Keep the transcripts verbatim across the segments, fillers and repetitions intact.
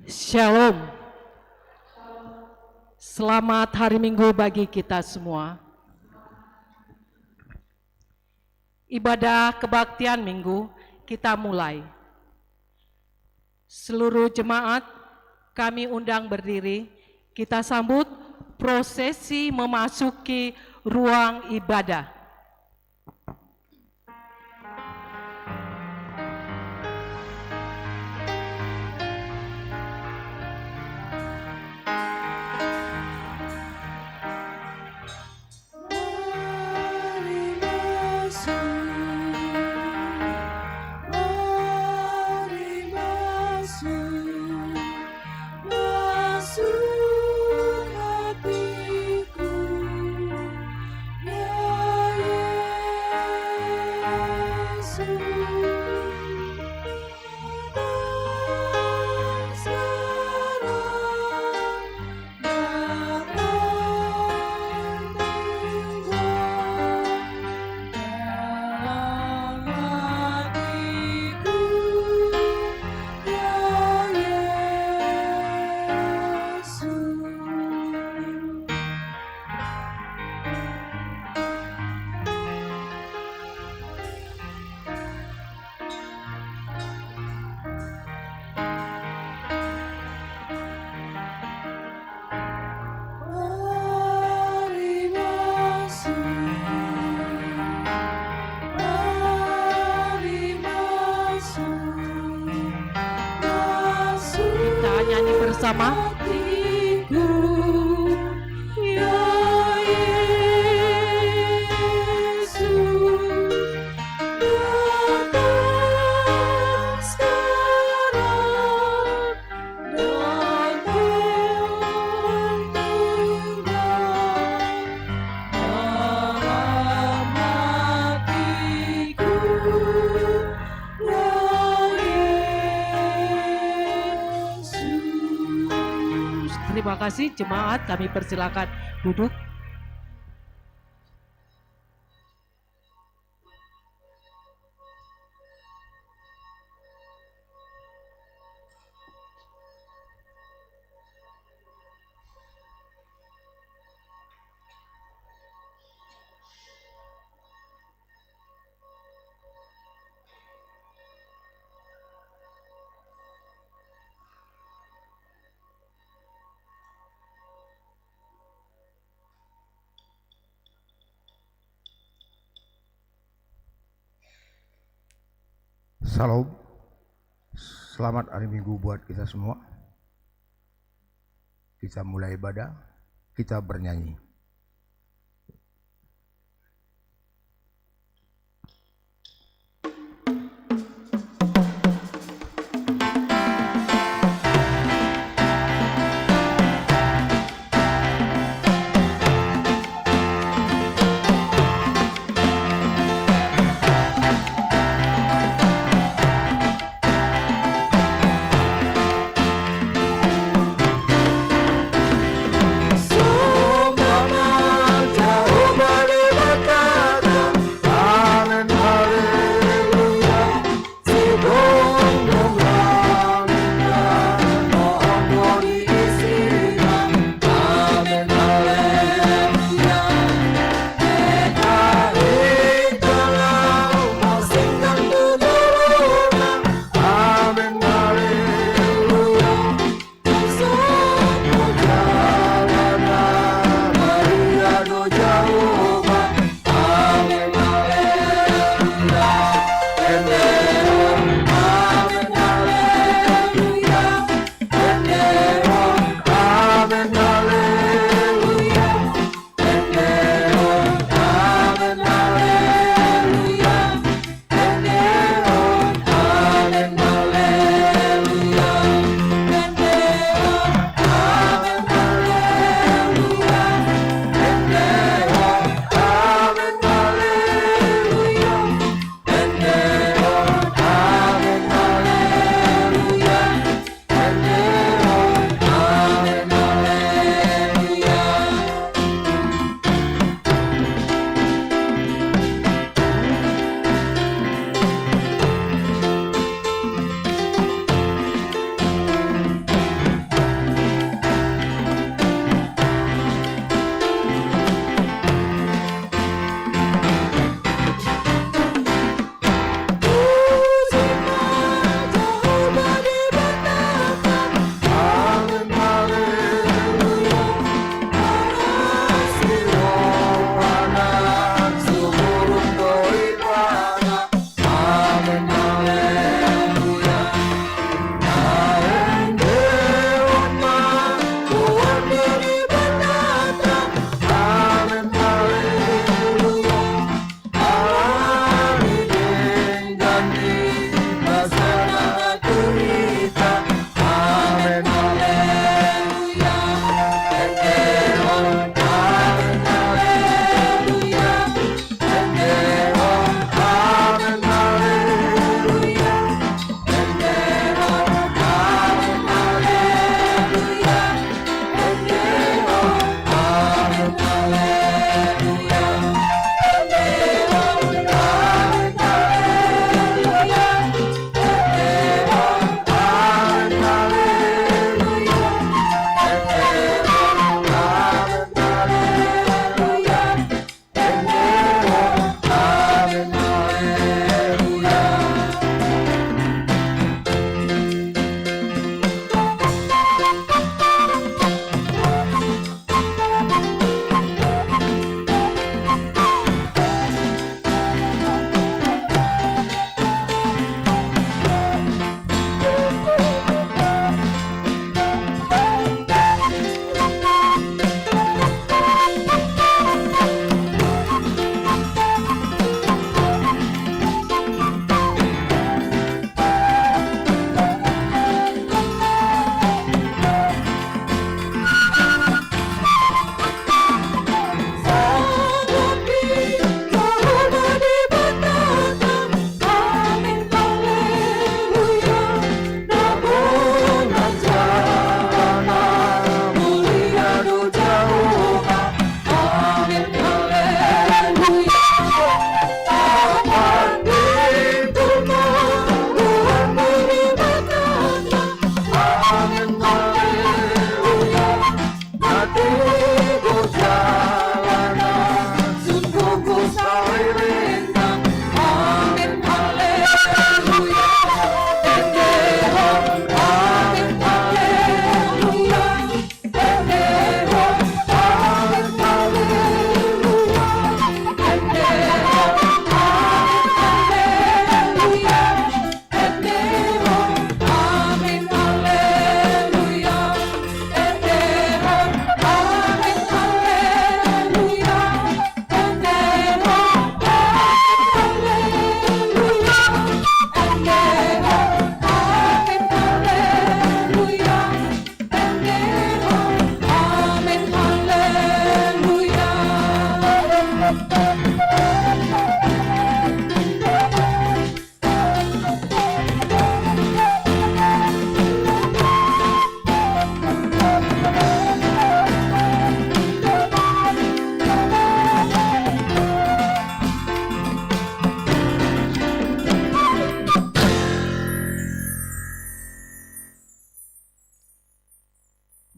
Shalom. Selamat hari Minggu bagi kita semua. Ibadah kebaktian Minggu kita mulai. Seluruh jemaat, kami undang berdiri, kita sambut prosesi memasuki ruang ibadah. Kita nyanyi bersama. Terima kasih, jemaat. Kami persilakan duduk. Shalom. Selamat hari Minggu buat kita semua. Kita mulai ibadah, kita bernyanyi.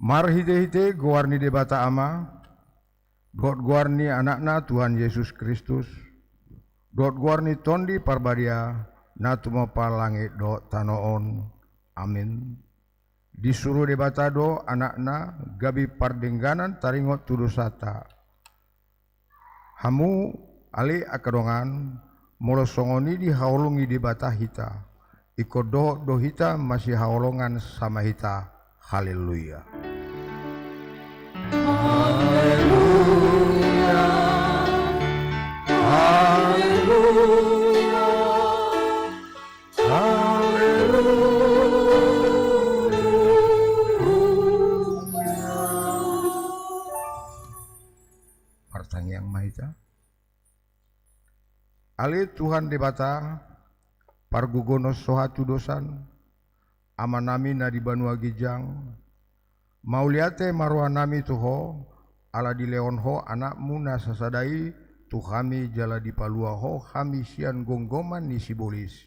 Marhite-hite goar ni Debata Ama, dohot goar ni Anakna Tuhan Jesus Kristus, dohot goar ni Tondi Parbadia, na tumompa langit dohot tano on. Amin. Disuru Debata do Anakna gabe pardengganan taringot tu dosanta. Hamu ale angka dongan, molo songon i dihaholongi Debata hita, ingkon dohot do hita masihaholongan sama hita. Haleluya. Haleluya. Haleluya. Haleluya. Martangiang ma hita. Ale Tuhan Debata, pargogonon so hatudosan, Amanami na di banua ginjang, mauliate ma rohanami tu Ho, ala dilehon Ho Anakmu na sasada i tu hami jala dipalua Ho hami sian gomgoman ni sibolis.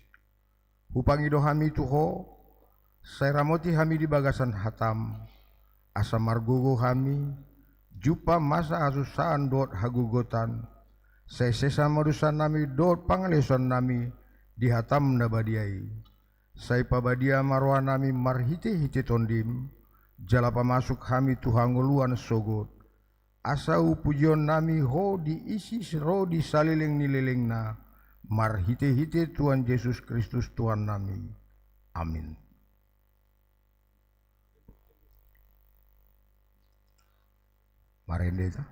Hupangido hami tu Ho, sai ramoti hami di bagasan hataM, asa margogo hami, jumpa masa hasusaan dohot hagogotan, sai sesa ma dosanami dohot pangaleosannami di hataM na badia i. Sai pabadia ma rohanami marhite-hite TondiM, jala pamasuk hami tu hangoluan sogot, asa hupujionnami Ho di isi ro di saleleng ni lelengna, marhite-hite Tuhan Jesus Kristus Tuhannami. Amin. Marende hita.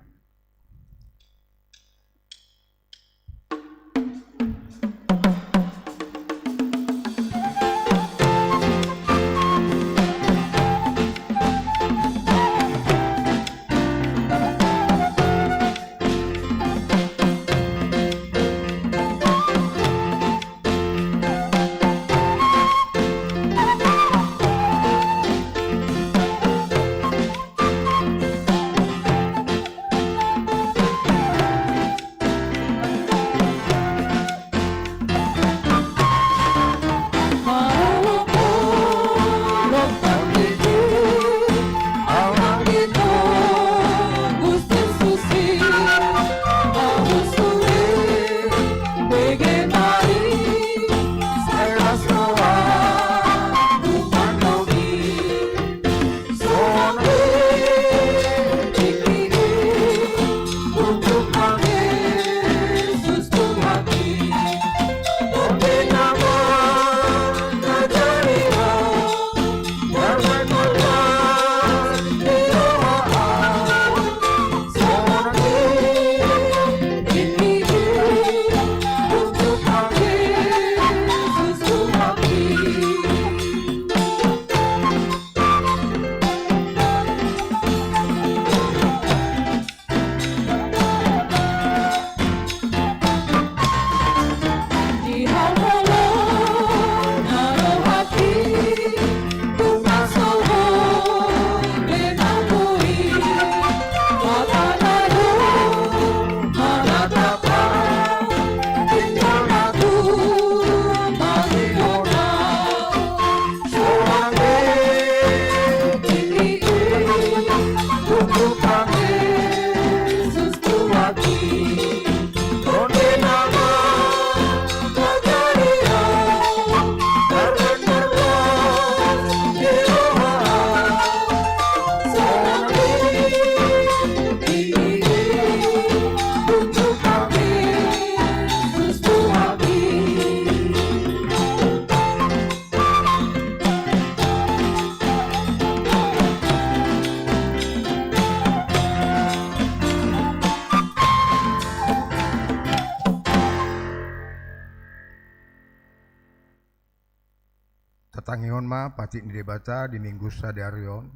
Tatangihon ma patik ni Debata di Minggu sadari on,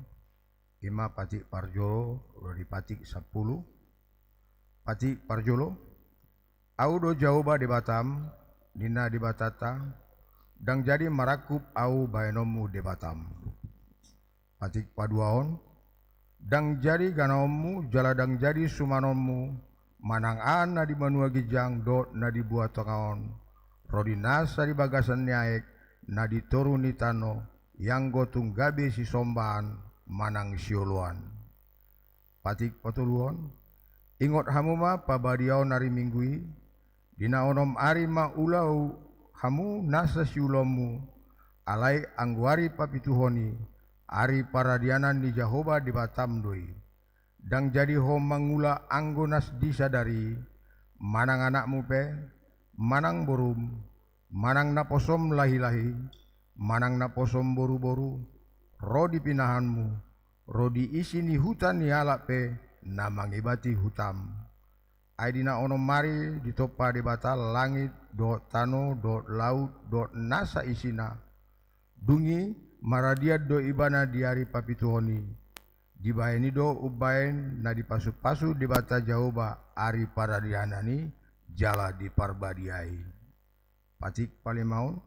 i ma patik parjolo, ro di patik sampulu. Patik parjolo. Ahu do Jahowa Debatam, ninna Debatanta, ndang jadi marangkup Ahu bahenonmu Debatam. Patik paduahon. Ndang jadi ganaonmu jala ndang jadi sumanonmu manang aha na di banua ginjang dohot na di banua tonga on, ro di nasa di bagasan ni aek na di toru ni tano, ianggo tung gabe sisombaan manang sioloan. Patik patoluhon. Ingot hamu ma pabadiaon ari Minggu i, di na onom ari ma ulaon hamu nasa siulaonmu, alai anggo ari papituhon i, ari paradianan ni Jahowa Debatam do i. Ndang jadi ho mangula anggo na di sadari i, manang anakmu pe, manang borum, manang naposom lahilahi, manang naposom boruboru, ro di pinahanmu, ro di isi ni huta ni halak pe na mangibati hutam. Ai di na onom ari ditompa Debata langit dohot tano dohot laut dohot nasa isina. Dung i maradian do ibana di ari papituhon i. Dibahen i do umbahen na dipasupasu Debata Jahowa ari paradianan i jala di parbadiai. Patik palimaon.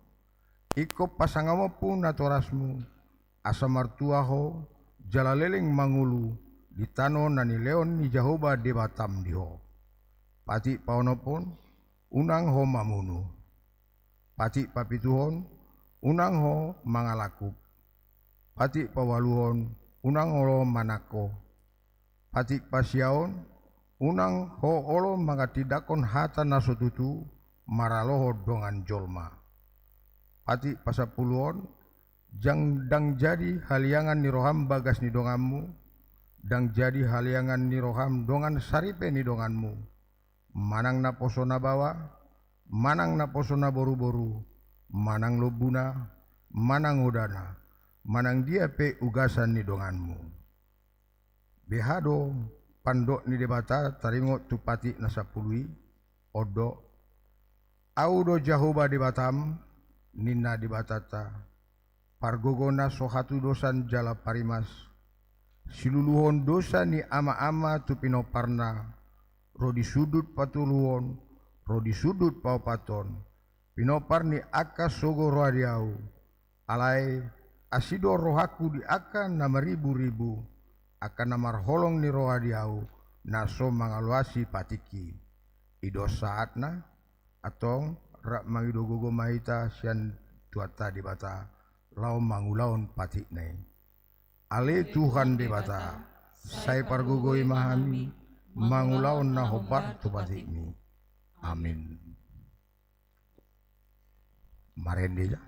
Ingkon pasangaponmu natorasmu, asa martua ho jala leleng mangolu di tano na nilehon ni Jahowa Debatam di ho. Patik paonomhon. Unang ho mamunu. Patik papituhon. Unang ho mangalangkup. Patik paualuhon. Unang ho manangko. Patik pasiahon. Unang ho olo mangatindangkon hata na so tutu maralohon dongan jolma. Patik pasampuluhon. Jang ndang jadi haliangan ni roham bagas ni donganmu, ndang jadi haliangan ni roham dongan saripe ni donganmu, manang naposo na baoa, manang naposo na boruboru, manang lombuna, manang odana, manang dia pe ugasan ni donganmu. Beha do pandok ni Debata taringot tu patik na sampulu i? On do. Ahu do Jahowa Debatam, ninna Debatanta, pargogo na so hatudosan jala parimas, siluluhon dosa ni amaama tu pinomparna, ro di sundut patoluhon, ro di sundut paopathon, pinompar ni angka sogo roha di ahu. Alai asi do rohangku di angka na mariburibu, angka na marholong ni roha di ahu, na so mangaloasi patikki. I do saatna, antong rap mangido gogo ma hita sian Tuhanta Debata, laho mangulahon patikna i. Ale Tuhan Debata, sai pargogoi ma hami, mangulahon na hombar tu patikmi. Amin. Marende ja.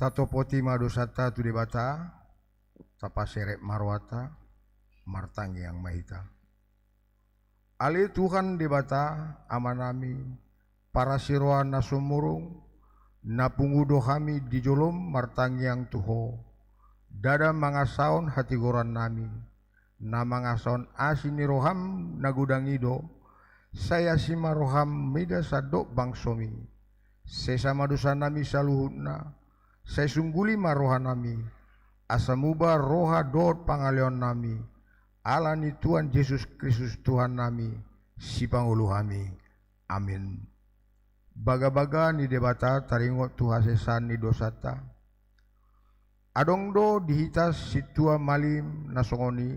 Tatopoti ma dosanta tu Debata, tapaserep ma rohanta, martangiang ma hita. Ale Tuhan Debata, Amanami, parasi roha na sumurung, na pungu do hami di jolom martangiang tu Ho. Ndada mangasahon hatigorannami, na mangasahon asi ni roham na godang i do, sai asi ma roham mida sandok bangsomi. Sesa ma dosanami saluhutna, sai sungguli ma rohanami, asa muba roha dohot pangaleonnami, ala ni Tuhan Jesus Kristus Tuhannami, Sipangolu hami. Amin. Bagabaga ni Debata taringot tu hasesaan ni dosanta. Adong do di hita sintua malim na songon i,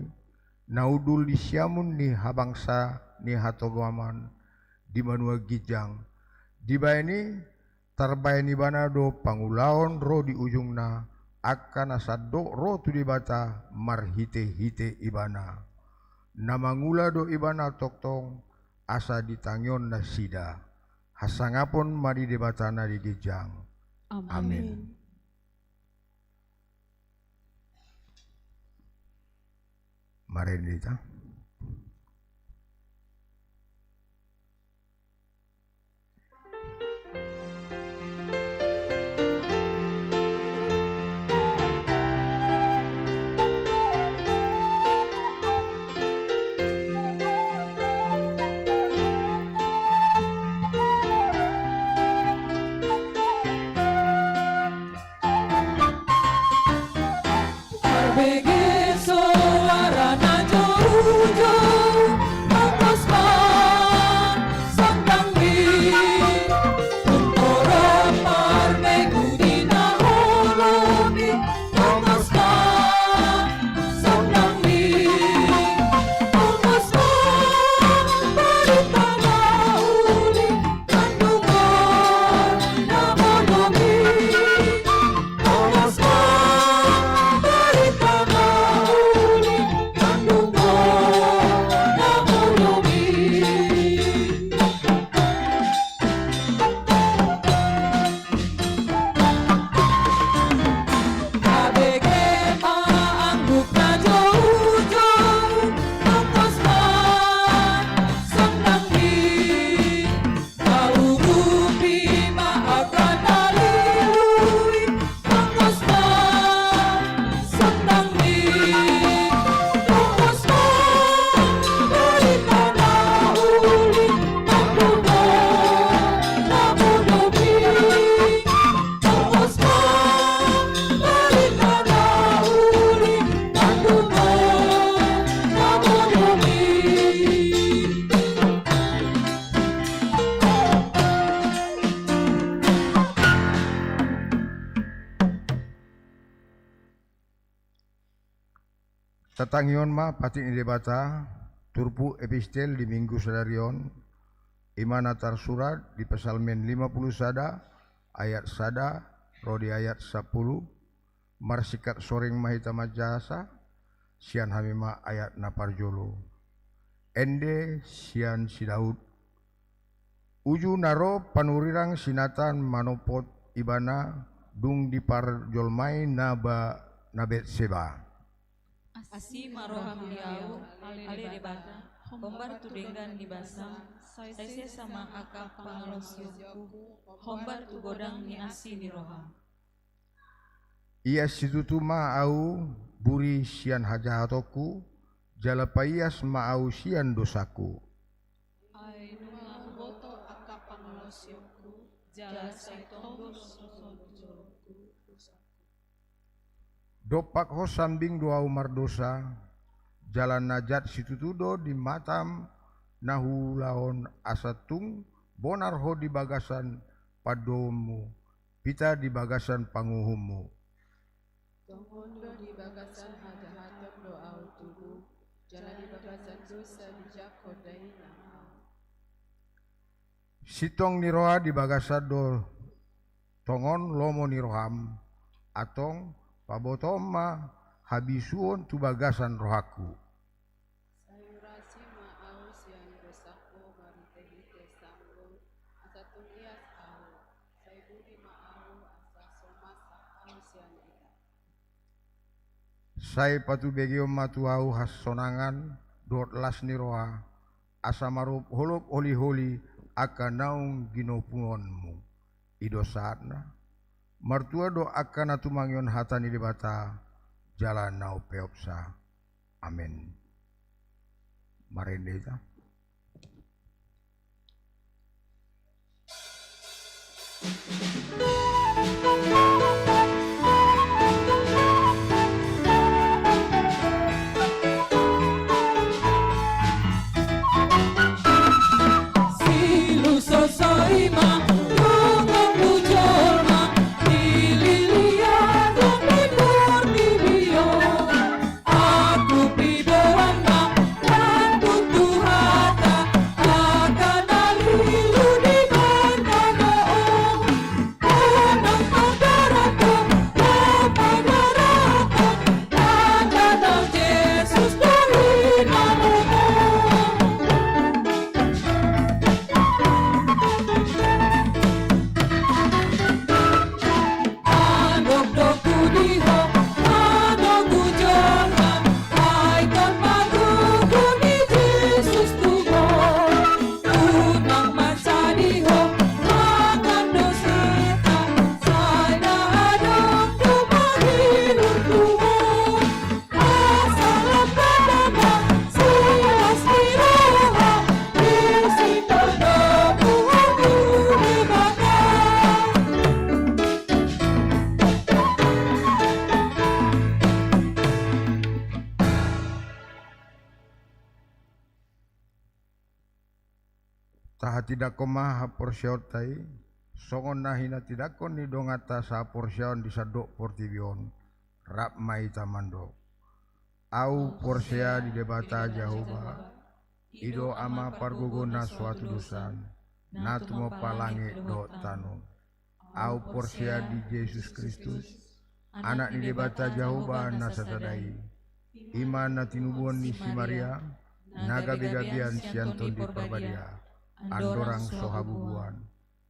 na hundul di siamun ni habangsa ni hatogaman di banua ginjang. Dibahen i, tarbahen ibana do pangulaon ro di ujungna, angka na sandok ro tu Debata marhitehite ibana. Na mangula do ibana tongtong, asa ditangihon nasida. Hasangapon ma di Debata na di ginjang. Amin. Amin. Mari hita. Marbege soara na joujou, tongos ma sandangmi. Tung torop marbegu di na holom i, tongos ma sandangmi. Tongos ma barita na uli, tandungkon na bolon i. Tongos ma barita na uli, tandungkon na bolon i. Marbege ma anggup na joujou, tongos ma sandangmi. Taurupi ma angka na lilu i, tongos ma sandangmi. Tongos ma barita na uli, tandungkon na bolon i. Tongos ma barita na uli, tandungkon na bolon i. Tatangihon ma patik ni Debata, turpuk epistel di Minggu sadari on, i ma na tarsurat di Psalmen lima pulu sada, ayat sada, ro di ayat sampulu, marsingkat soring ma hita manjahasa, sian hami ma ayat na parjolo. Ende sian si Daud. Uju na ro panurirang si Natan manopot ibana, dung diparjolmai na ba na Betseba. Asi ma roham di ahu, ale Debata, hombar tu denggan ni basam, sai sesa ma angka pangalaosionku, hombar tu godang ni asi ni roham. Ias situtu ma ahu buri sian hajahatonku, jala paias ma ahu sian dosangku. Ai nunga huboto angka pangalaosionku, jala sai tong do songon jolongku dosangku. Dompak Ho sambing do ahu mardosa, jala na jat situtu do di matam na huulahon, asa tung bonar Ho di bagasan pandohanmu, pita di bagasan panguhummu. Tongon do di bagasan hajahaton do ahu tubu, jala di bagasan dosa dijangkon dainang ahu. Sintong ni roha di bagasan do tongon lomo ni roham, antong pabotoon ma habisuon tu bagasan rohangku. Sai urasi ma ahu sian dosangku marhitehite sanggo, asa tung ias ahu, sai buri ma ahu asa so masa ahu Sai patubegeon ma tu ahu hasonangan dohot las ni roha, asa marolop holiholi angka naung ginopuonmu. I do saatna. Martua do angka na tumangihon hata ni Debata jala na umpeopsa. Amen. Marende hita. Tahatindangkon ma haporseaonta i, songon na hinatindangkon ni donganta sahaporseaon di sandok portibi on, rap ma hita mandok. Ahu porsea di Debata Jahowa, i do Ama pargogo na so hatudosan, na tumompa langit dohot tano. Ahu porsea di Jesus Kristus, Anak ni Debata Jahowa na sasada i. I ma na tinubuhon ni si Maria, na gabegabean sian Tondi Parbadia, andorang so habubuhan.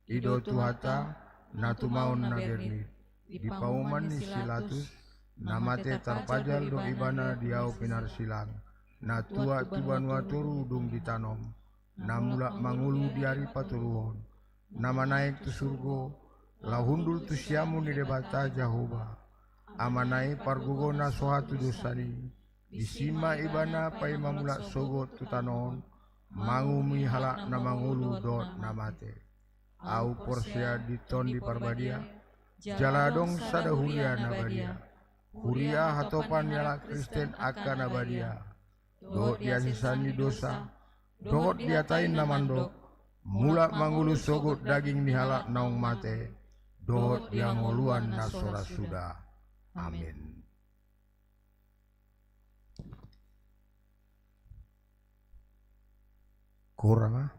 I do Tuhanta, na tumaon na bernit, di pauman ni si Pilatus, na mate tarpajal do ibana di ahu pinarsilang, na tuat tu banua toru dung ditanom, na mulak mangolu di ari patoruhon, na manaek tu surgo, laho hundul tu siamun ni Debata Jahowa. Amana i pargogo na so hatudosan i, disi ma ibana paima mulak sogot tu tano on, mangumumi halak na mangolu dohot na mate. Ahu porsea di Tondi Parbadia, jala adong sada huria na badia. Huria hatopan ni halak Kristen angka na badia. Dohot di hasesaan ni dosa, dohot di hata i na mandok, mulak mangolu sogot daging ni halak naung mate, dohot di hangoluan na so ra suda. Amen. Kurang ah.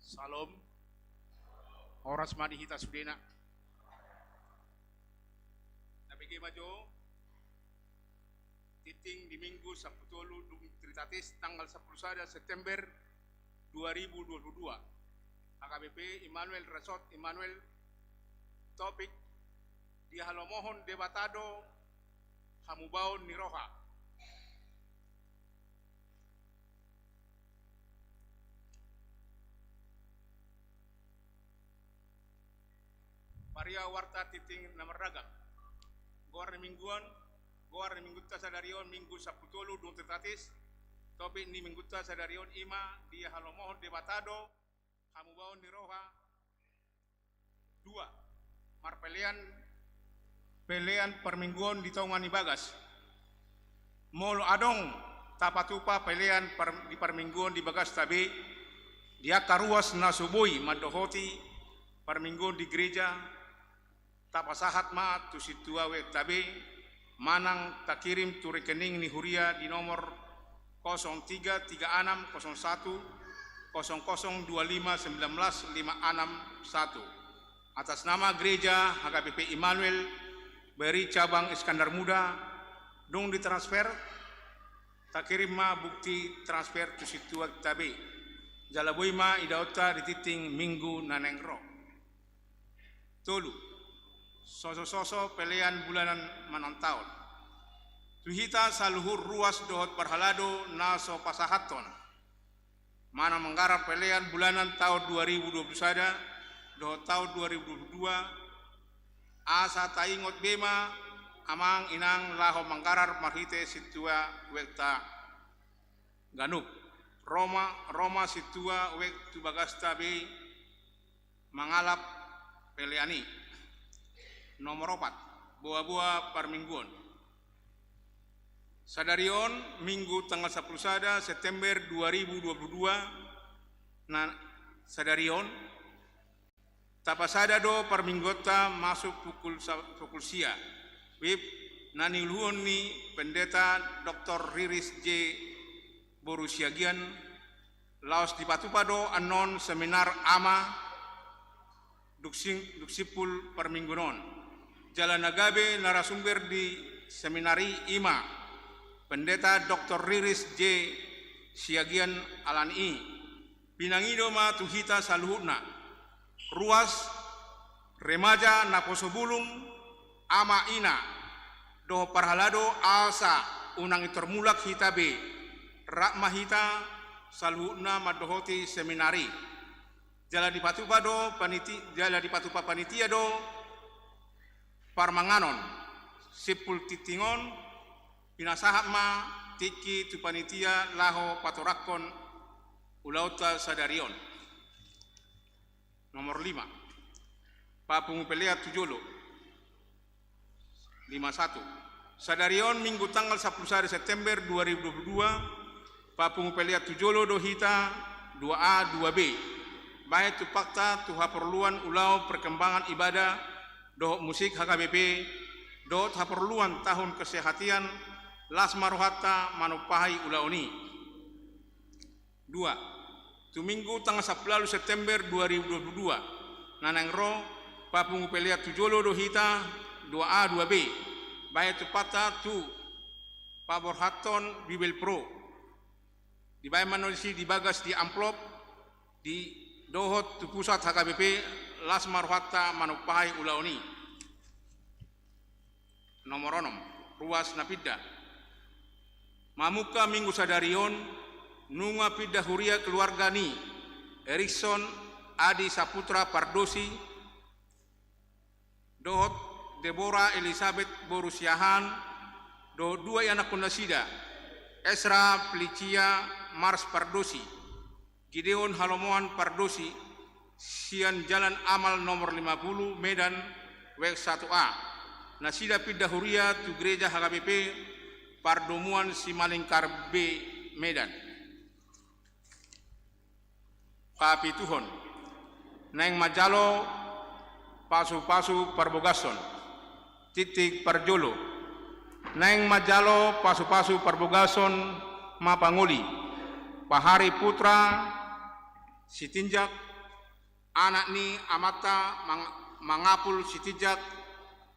Salom. Horas ma di hita sudena. Tabege ma jo. Tingting di Minggu sampulu tolu dung Trinitatis tanggal sampulu sada September dua ribu dua puluh dua. H K B P Immanuel Resort Immanuel, topik: Dihalomohon Debata do hamubaon ni roha. Paria warta tingting na marragam. Goar ni minggu on, goar ni minggunta sadari on, Minggu sampulu tolu dung Trinitatis. Topik ni minggunta sadari on i ma: Dihalomohon Debata do hamubaon ni roha. Dua, marpelean, pelean parmingguon di tonga ni bagas. Molo adong tapatupa pelean par-, di parmingguon di bagasta be, di angka ruas na so boi mandohoti parmingguon di gereja, tapasahat ma tu sintua wekta be, manang takirim tu rekening ni huria di nomor kosong tiga tiga enam kosong satu kosong kosong dua lima sembilan belas lima enam satu. Atas nama Gereja H K B P Immanuel Bari Cabang Iskandar Muda, dung ditransfer, takirim ma bukti transfer tu sintua wekta be. Jala boi ma idaonta di tingting minggu na naeng ro. Tolu, sosososo pelean bulanan manang taon. Tu hita saluhut ruas dohot parhalado na so pasahathon, manang manggarar pelean bulanan taon dua ribu dua puluh sada dohot taon dua ribu dua puluh dua, asa taingot be ma amang inang laho manggarar marhite sintua wekta ganup. Ro ma, ro ma sintua wek tu bagasta be mangalap pelean i. Nomor opat, boaboa parmingguon. Sadari on, Minggu tanggal sampulu sada September dua ribu dua puluh dua, na sadari on, tapasada do parmingguonta masuk pukul sa-, pukul sia. Wib na niuluhon ni Pendeta Doktor Riris J boru Siagian, laos dipatupa do annon seminar ama dung sim-, dung simpul parmingguon on. Jala na gabe narasumber di seminar i i ma Pendeta Doktor Riris J Siagian. Alani i, pinangido ma tu hita saluhutna, ruas, remaja, naposobulung, ama ina, dohot parhalado, asa unang i tormulak hita be, rap ma hita saluhutna mandohoti seminar i. Jala dipatupa do paniti-, jala dipatupa panitia do parmanganon. Simpul tingting on, pinasahat ma tingki tu panitia laho patorangkon ulaonta sadari on. Nomor lima, papungu pelean tu jolo. Lima satu. Sadari on Minggu tanggal sampulu sada September dua ribu dua puluh dua, papungu pelean tu jolo do hita dua A dua B. Bahen tumpakta tu haporluan ulaon perkembangan ibadah dohot musik H K B P, dohot haporluan tahun kesehatian, las ma rohanta manumpahi ulaon i. Dua, tu Minggu tanggal sampulu ualu September dua ribu dua puluh dua, na naeng ro, papungu pelean tu jolo do hita dua A dua B. Bahen tumpakta tu paborhathon Bibel Pro. Dibahen ma annon disi di bagas di amplop, di dohot tu pusat H K B P, las ma rohanta manumpahi ulaon i. Nomor onom, ruas na pinda. Mamungka Minggu sadari on, nunga pinda huria keluarga ni Erikson Adi Saputra Pardosi, dohot Deborah Elizabeth boru Siahaan, dohot dua ianakhon nasida, Esra Felicia Mars Pardosi, Gideon Halomoan Pardosi, sian Jalan Amal nomor lima puluh, Medan, Wek satu A. Nasida pinda huria tu gereja H K B P Pardomuan Simalingkar B, Medan. Papituhon, naeng manjalo pasupasu parbagason. Tingting parjolo, naeng manjalo pasupasu parbagason ma pangoli, pahari putra Sitinjak, Anak ni amanta Mang-, Mangapul Sitinjak,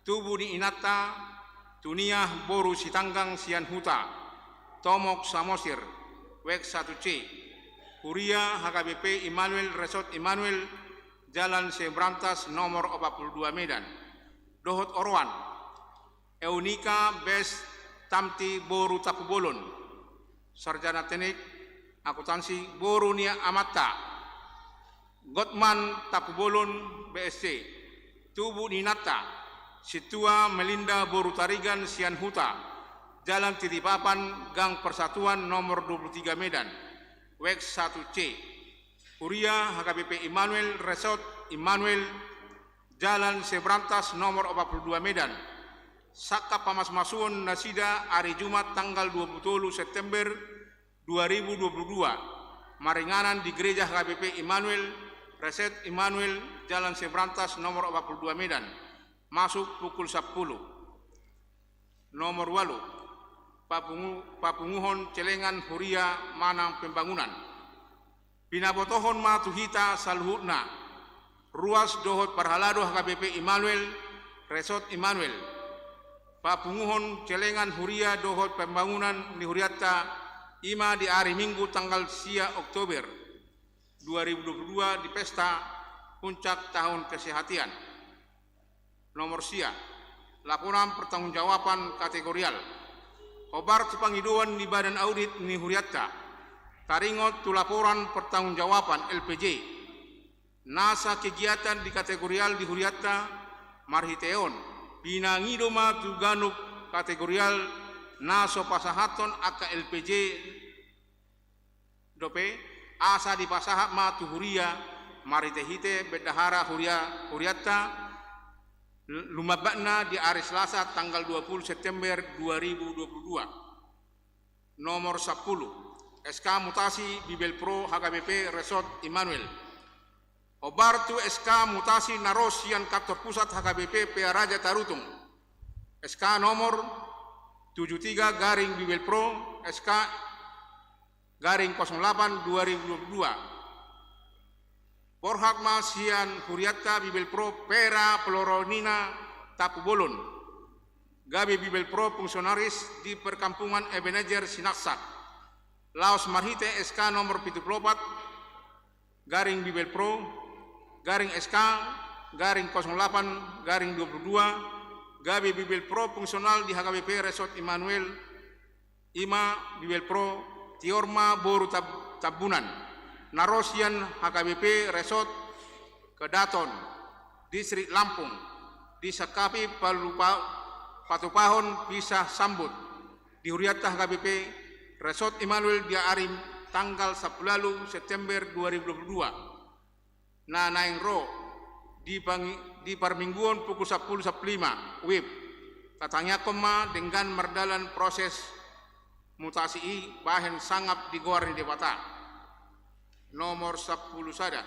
tubu ni inanta Tuniah boru Sitanggang sian Huta, Tomok Samosir, Wek satu C. Huria H K B P Immanuel, Resort Immanuel, Jalan Sebrantas nomor opat pulu dua Medan. Dohot oroan, Eunika Bes Tamti boru Tampubolon, sarjana teknik akuntansi, boru ni amanta Gotman Tampubolon B S C, tubu ni inanta Sintua Melinda boru Tarigan sian Huta, Jalan Titipapan, Gang Persatuan nomor dua pulu tiga Medan, Wek satu C. Huria H K B P Immanuel, Resort Immanuel, Jalan Sebrantas nomor opat pulu dua Medan. Sangkap pamasumasuon nasida ari Jumat tanggal dua pulu tolu September dua ribu dua pulu dua, maringanan di Gereja H K B P Immanuel, Resort Immanuel, Jalan Sebrantas nomor opat pulu dua Medan, masuk pukul sampulu. Nomor ualu, papungu-, papunguhon celengan huria manang pembangunan. Pinabotohon ma tu hita saluhutna, ruas dohot parhalado H K B P Immanuel, Resort Immanuel, papunguhon celengan huria dohot pembangunan ni hurianta, i ma di ari Minggu tanggal sia Oktober dua ribu dua pulu dua di pesta puncak tahun kesehatan. Nomor sia, laporan pertanggungjawaban kategorial. Hombar tu pangidoan ni badan audit ni hurianta, taringot tu laporan pertanggungjawaban L P J. Nasa kegiatan di kategorial di hurianta, marhite on pinangido ma tu ganup kategorial na so pasahathon angka L P J dope, asa dipasahat ma tu huria marhitehite bendahara huria, hurianta, lumambatna di ari Selasa tanggal dua pulu September dua ribu dua pulu dua. Nomor sampulu, S K mutasi Bibelvrouw H K B P Resort Immanuel. Hombar tu S K mutasi na ro sian kantor pusat H K B P Pearaja Tarutung, S K nomor tujuh tiga garing Bibelvrouw, S K garing kosong delapan dua ribu dua puluh dua. Borhat ma sian hurianta Bibelvrouw Vera Floronina Tampubolon, gabe Bibelvrouw fungsionaris di Perkampungan Ebenezer Sinaksak, laos marhite S K nomor pitu pulu opat garing Bibelvrouw, garing S K, garing kosong delapan, garing dua puluh dua, gabe Bibelvrouw fungsional di H K B P Resort Immanuel, i ma Bibelvrouw Tiorma boru Tab-, Tambunan, na ro sian H K B P Resort Kedaton, Distrik Lampung, disangkapi palupa-, patupahon pisah sambut di hurianta H K B P Resort Immanuel di ari tanggal sampulu ualu September dua ribu dua puluh dua. Na naeng ro di pangi-, di parmingguon pukul sampulu sampulu lima W I B. Tatangiangkon ma denggan mardalan proses mutasi i bahen sangap di goar ni Debata. Nomor sampulu sada.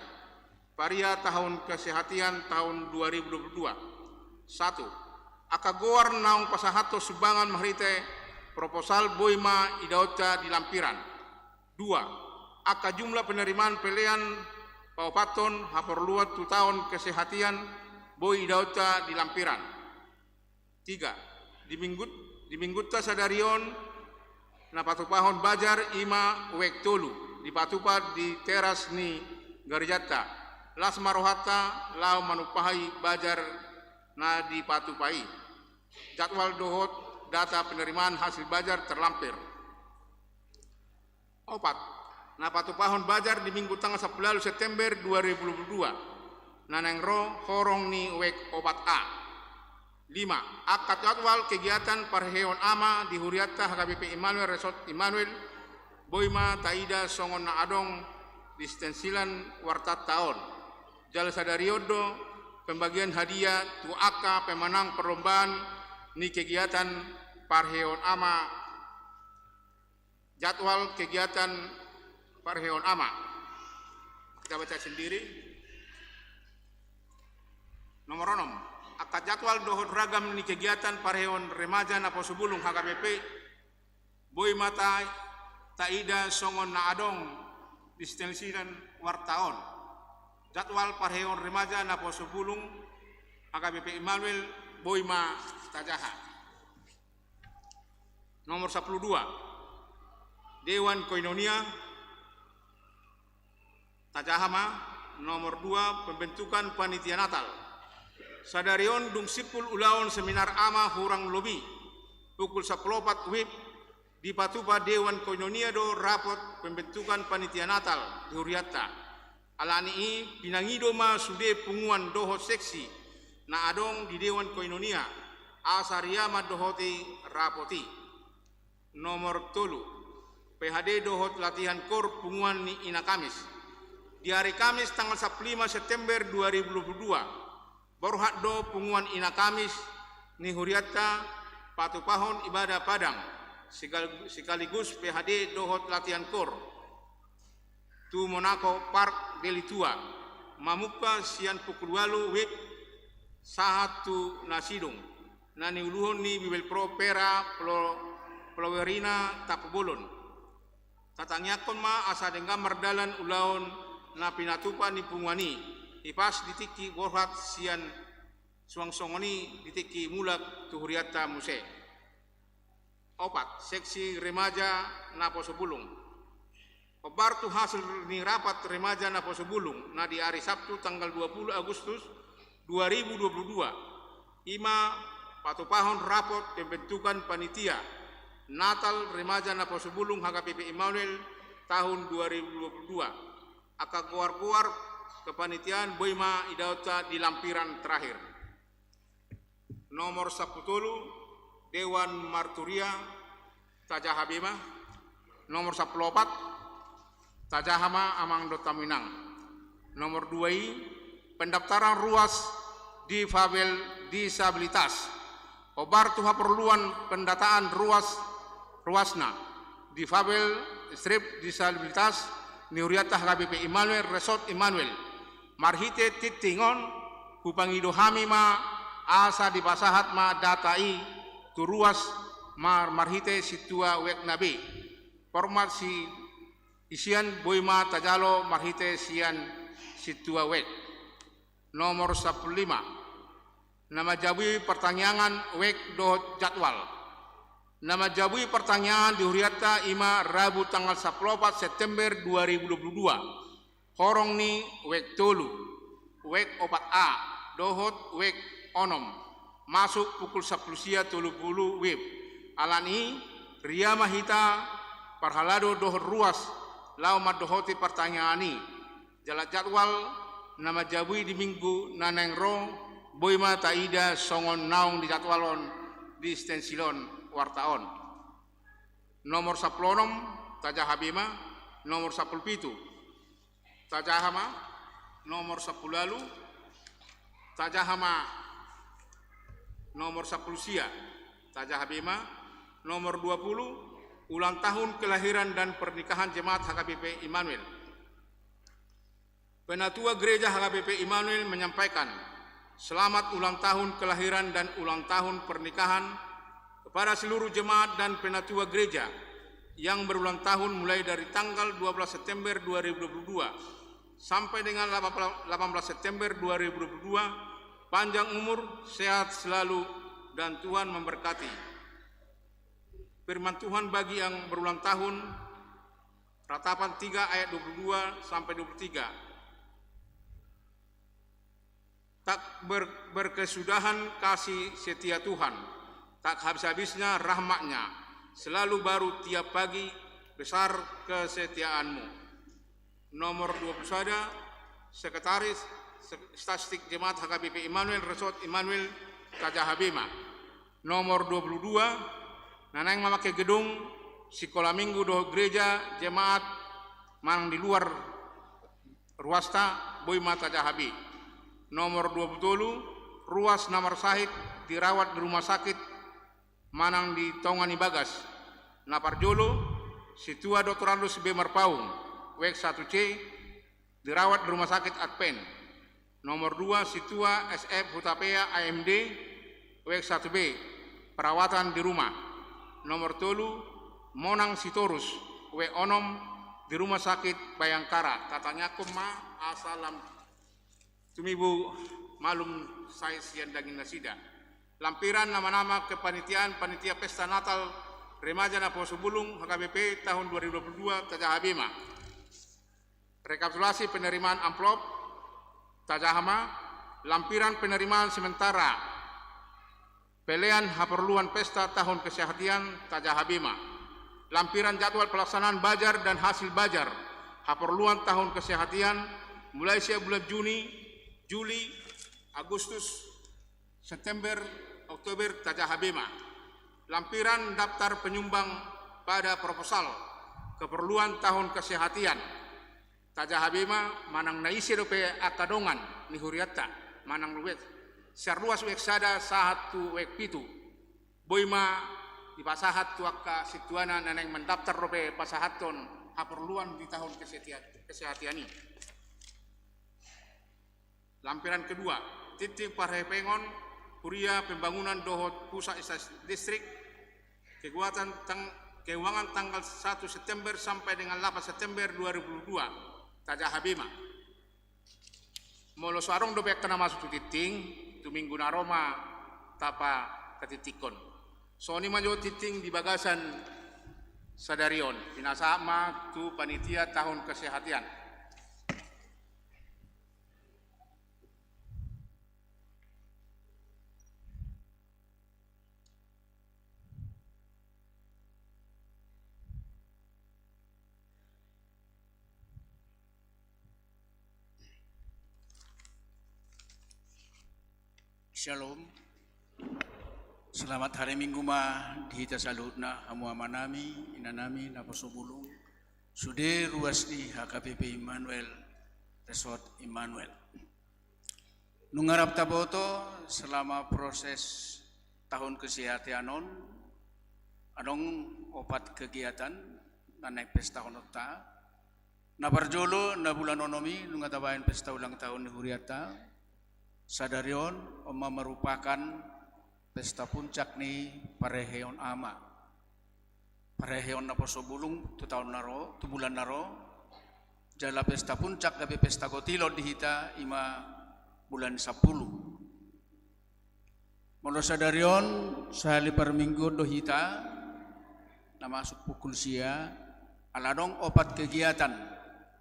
Paria tahun kesehatan tahun dua ribu dua puluh dua. Satu. Angka goar naung pasahathon sumbangan marhite proposal boi ma idaonta di lampiran. Dua. Angka jumlah penerimaan pelean paopathon haporluan tu tahun kesehatan boi idaonta di lampiran. Tiga. Di minggut-, di minggunta sadari on na patupahon bajar i ma wek tolu, dipatupa di teras ni garejanta. Las ma rohanta laho manumpahi bajar na dipatupa i. Jadwal dohot data penerimaan hasil bajar terlampir. Opat. Na patupahon bajar di Minggu tanggal sampulu ualu September dua ribu dua puluh dua. Na naeng ro horong ni wek opat A. Lima. Angka jadwal kegiatan parheheon ama di hurianta H K B P Immanuel Resort Immanuel, boi ma taida songon na adong di stensilan wartanta on. Jala sadari on do pembagian hadiah tu angka pemenang perlombaan ni kegiatan parheheon ama. Jadwal kegiatan parheheon ama. Kita baca sendiri. Nomor onom. Angka jadwal dohot ragam ni kegiatan parheheon remaja Naposobulung H K B P, boi ma ta-, taida songon na adong di stensilan warta on. Jadwal parheheon remaja naposo bulung H K B P Immanuel boi ma tajaha. Nomor sampulu dua, Dewan Koinonia, tajaha ma. Nomor dua, pembentukan panitia Natal. Sadari on dung simpul ulaon seminar ama hurang lobi pukul sampulu opat wib, dipatupa Dewan Koinonia do rapot pembentukan panitia Natal di hurianta. Alani i pinangido ma sude punguan dohot seksi na adong di Dewan Koinonia, asa ria mandohoti rapot i. Nomor tolu, P H D dohot latihan kor punguan ni Ina Kamis. Di ari Kamis tanggal sampulu lima September dua ribu dua puluh dua, borhat do punguan Ina Kamis ni hurianta patupahon ibadah padang, sekal-, sekaligus P H D dohot latihan kor tu Monaco Park Deli Tua, mamungka sian pukul ualu wib sahat tu na sidung, na niuluhon ni Bibelvrouw Vera Flo-, Flowerina Tampubolon. Tatangiangkon ma asa denggan mardalan ulaon na pinatupa ni punguan i, ipas di tingki borhat sian suang songon i di tingki mulak tu hurianta muse. Opat, seksi remaja naposo bulung. Hombar tu hasil ni rapat remaja naposo bulung na di ari Sabtu tanggal dua puluh Agustus dua ribu dua puluh dua, i ma patupahon rapot pembentukan panitia Natal remaja naposo bulung H K B P Immanuel tahun dua ribu dua puluh dua. Angka goar-goar kepanitiaan boi ma idaonta di lampiran terakhir. Nomor sampulu tolu, Dewan Marturia, tajaha be ma. Nomor sampulu opat, tajaha ma amang dohot hamu inang. Nomor dua i, pendaftaran ruas difabel disabilitas. Hombar tu haporluan pendataan ruas, ruasna difabel strip disabilitas ni hurianta H K B P Immanuel, Resort Immanuel. Marhite tingting on, hupangido hami ma asa dipasahat ma data i tu ruas mar-, marhite sintua web na be. Format si isian boi ma tajalo marhite sian sintua web. Nomor sampulu lima, na manjabui partangiangan web dohot jadwal. Na manjabui partangiangan di hurianta i ma Rabu tanggal sampulu opat September dua ribu dua puluh dua. Horong ni web tolu, web opat A, dohot web onom, masuk pukul sampulu sia tolu pulu wib. Alani i, ria ma hita parhalado dohot ruas laho mandohoti partangiangan i. Jala jadwal na manjabui di minggu na naeng ro boi ma taida songon naung dijadwalhon di stensil on, warta on. Nomor sampulu onom, tajaha be ma. Nomor sampulu pitu, tajaha ma. Nomor sampulu ualu, tajaha ma. Nomor sampulu sia, tajaha be ma. Nomor dua puluh, ulang tahun kelahiran dan pernikahan jemaat H K B P Immanuel. Penatua Gereja H K B P Immanuel menyampaikan selamat ulang tahun kelahiran dan ulang tahun pernikahan kepada seluruh jemaat dan penatua gereja yang berulang tahun mulai dari tanggal dua belas September dua ribu dua puluh dua sampai dengan delapan belas September dua ribu dua puluh dua, panjang umur, sehat selalu, dan Tuhan memberkati. Firman Tuhan bagi yang berulang tahun, Ratapan tiga ayat dua puluh dua sampai dua puluh tiga. Tak ber-, berkesudahan kasih setia Tuhan, tak habis-habisnya rahmat-Nya, selalu baru tiap pagi, besar kesetiaan-Mu. Nomor dua puluh sada, Sekretaris Se-, Statistik Jemaat H K B P Immanuel, Resort Immanuel, tajaha be ma. Nomor dua puluh dua, na naeng mamake gedung sikola minggu dohot gereja jemaat manang di luar ruasta, boi ma tajaha be. Nomor dua puluh tolu, ruas na marsahit dirawat di rumah sakit manang di tonga ni bagas. Na parjolo, Sintua Doktor Andreas B. Marpaung, web satu C, dirawat di Rumah Sakit Advent. Nomor dua, Sintua S F Hutapea, A M D, web satu B, perawatan di rumah. Nomor tolu, Monang Sitorus, web onom, di Rumah Sakit Bayangkara. Tatangiangkon ma asa lam-, Tumibu malum sai sian daging nasida. Lampiran nama-nama kepanitiaan panitia pesta Natal remaja Naposo Bulung H K B P tahun dua ribu dua puluh dua tajaha be ma. Rekapitulasi penerimaan amplop tajaha ma. Lampiran penerimaan sementara pelean haporluan pesta tahun kesehatian tajaha be ma. Lampiran jadwal pelaksanaan bajar dan hasil bajar haporluan tahun kesehatian mulai sian bulan Juni, Juli, Agustus, September, Oktober tajaha be ma. Lampiran daftar penyumbang pada proposal keperluan tahun kesehatian tajaha be ma. Manang na ise dope angka dongan ni hurianta, manang luet sian ruas W X sada sahat tu W X pitu, boi ma dipasahat tu angka sintuanan na naeng mandaftar dope pasahathon haporluan di tahun kesehatian, kesehatian i. Lampiran kedua, tingting parhepengon huria pembangunan dohot pusat instansi distrik, kekuatan tang-, keuangan tanggal satu September sampai dengan delapan September dua ribu dua puluh dua tajaha be ma. Molo so adong dope angka na masuk tu tingting, tu minggu na ro ma tapakatingtinghon. Songon i ma jo tingting di bagasan sadari on, pinasahat ma tu panitia tahun kesehatian. Shalom. Selamat hari Minggu ma di hita saluhutna, hamu amanami, inanami, Naposo Bulung, sude ruas ni H K B P Immanuel, Resort Immanuel. Nunga rap taboto selama proses tahun kesehatian on, adong opat kegiatan na naeng pestahononta. Na parjolo, na bulan onom i nunga tabaen pesta ulang tahun ni hurianta. Sadari on, on ma merupakan pesta puncak ni parheheon ama, parheheon Naposo Bulung tu taon na ro, tu bulan na ro. Jala pesta puncak gabe pesta gotilon di hita i ma bulan sampulu. Molo sadari on, sahali parmingguon do hita na masuk pukul sia, ala adong opat kegiatan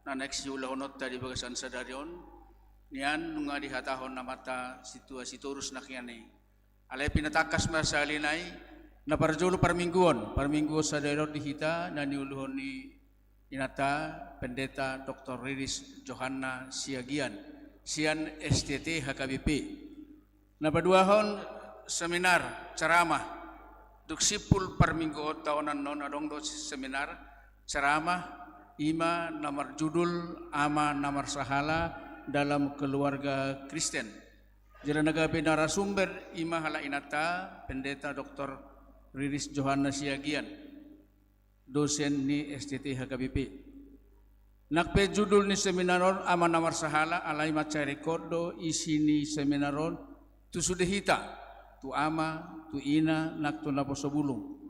na naeng siulahononta di bagasan sadari on. Nian nunga dihatahon amanta situasi torus nangkinan i. Alai pinatangkas ma sahali nai. Na parjolo parmingguon, parmingguon sadari on di hita na niuluhon ni inanta Pendeta Doktor Riris Johanna Siagian sian S T T H K B P. Na paduahon seminar ceramah. Dung simpul parmingguonta on annon adong do seminar ceramah, i ma na marjudul Ama na Marsahala dalam Keluarga Kristen. Jala na gabe narasumber i ma halak inanta Pendeta Doktor Riris Johanna Siagian, dosen ni S T T H K B P. Nang pe judul ni seminar on Ama na Marsahala, alai mansai ringkot do isi ni seminar on tu sude hita, tu ama, tu ina, nang tu Naposo Bulung.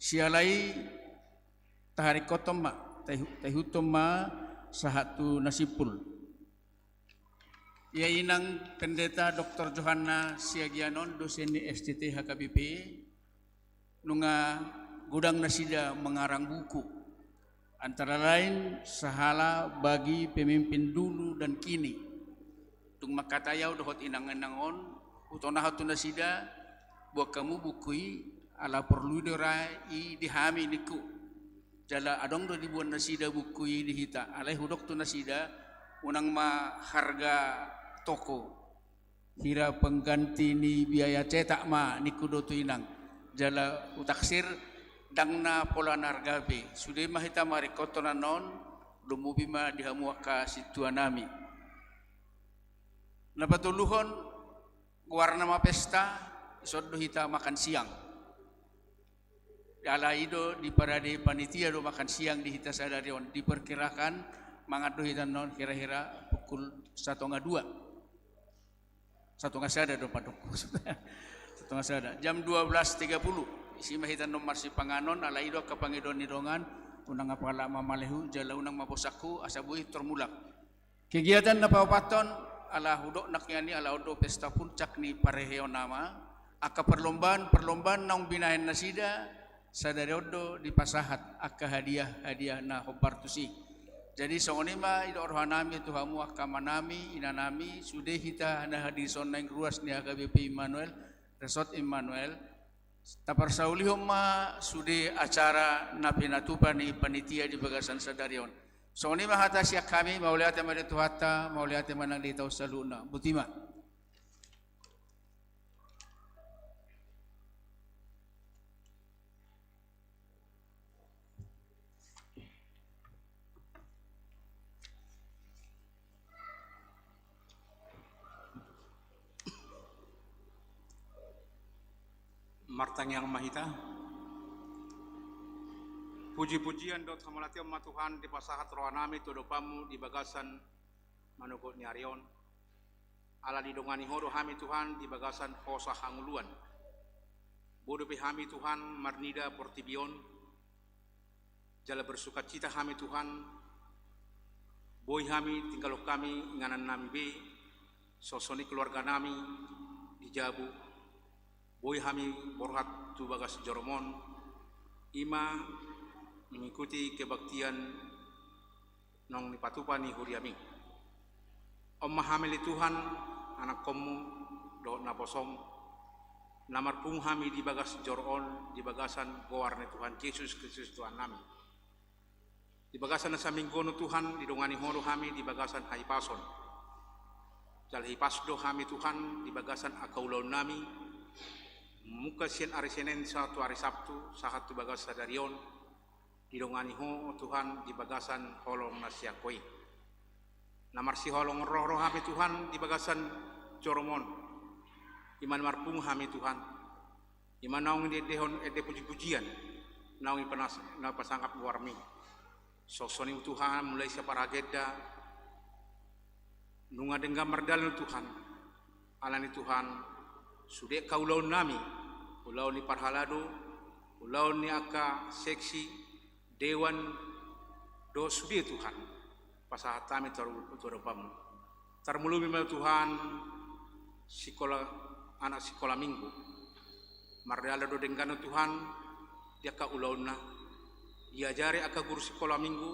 Siala i taharingkothon ma, taihu-, taihuthon ma sahat tu na simpul. Ia inang Pendeta Doktor Johanna Siagian on, dosen ni S T T H K B P, nunga godang nasida mangarang buku, antara lain Sahala bagi Pemimpin Dulu dan Kini. Dung mangkatai au dohot inang-inang on, hutonahon tu nasida, buat hamu buku i, ala porlu do ra i di hami ningku. Jala adong do dibuat nasida buku i di hita, alai hudok tu nasida, unang ma harga toko. Hira pengganti ni biaya cetak ma ningku do tu inang. Jala hutaksir ndang na pola na arga be. Sude ma hita maringkothon annon, lumobi ma di hamu angka sintuanami. Na patoluhon, goarna ma pesta, dison do hita makan siang. Alai i do diparade panitia do makan siang di hita sadari on. Diperkirakan mangan do hita annon hira-hira pukul satonga dua. Satonga sada do pandokku. Satonga sada. Jam dua belas tiga puluh. Disi ma hita annon marsipanganon, alai i do angka pangidoan ni dongan, unang apala mamalehu, jala unang mabosakhu, asa boi tor mulak. Kegiatan na paopathon, ala hudok nangkiningan i, ala on do pesta puncak ni parheheon ama, angka parlombaan, parlombaan naung binahen nasida, sadari on do dipasahat angka hadiah, hadiah na hombar tusi. Jadi songon i ma didok rohanami tu hamu angka amanami, inanami, sude hita na hadir songon naeng ruas ni H K B P Immanuel, Resort Immanuel, taparsaulihon ma sude acara na pinatupa ni panitia di bagasan sadari on. Songon i ma hata sian hami, mauliate ma di Tuhanta, mauliate ma nang di hita saluhutna. Botima. Martangiang ma hita. Puji-pujian dohot hamauliateon ma Tuhan dipasahat rohanami tu adopanmu di bagasan manogot ni ari on. Ala didongani Ho do hami Tuhan di bagasan hosa hangoluan. Boi dope hami Tuhan marnida portibi on, jala bersukacita hami Tuhan, boi hami tinggalhon hami inganannami be, songon i keluarganami di jabu, boi hami borhat tu bagas jorom on, i ma mengikuti kebaktian naung nipatupa ni huriami. On ma hami ale Tuhan, anakkonmu, dohot naposom, na marpungu hami di bagas joro on, di bagasan goar ni Tuhan Jesus Kristus Tuhannami. Di bagasan na saminggu on Tuhan, didongani Ho do hami di bagasan hahipason. Jala hipas do hami Tuhan, di bagasan angka ulaonnami, mungka sian ari Senen sahat tu ari Sabtu, sahat tu bagas sadari on, didongani Ho Tuhan di bagasan holong na sian Ho i. Na marsiholongan roha do hami Tuhan di bagasan jorom on. I ma na marpungu hami Tuhan. I ma naung diendehon ende puji-pujian, naung ipanas-, naung ipasangap goarmi. Songon i Tuhan, mulai sian paragenda, nunga denggan mardalan Tuhan. Alani Tuhan, sude angka ulaonnami, ulaon ni parhalado, ulaon ni angka seksi, dewan, dohot sude Tuhan, pasahat hami tu adopanmu. Tarlumobi ma Tuhan, sikola, anak sikola minggu. Mardalan do denggan Tuhan, di angka ulaonna. Diajari angka guru sikola minggu,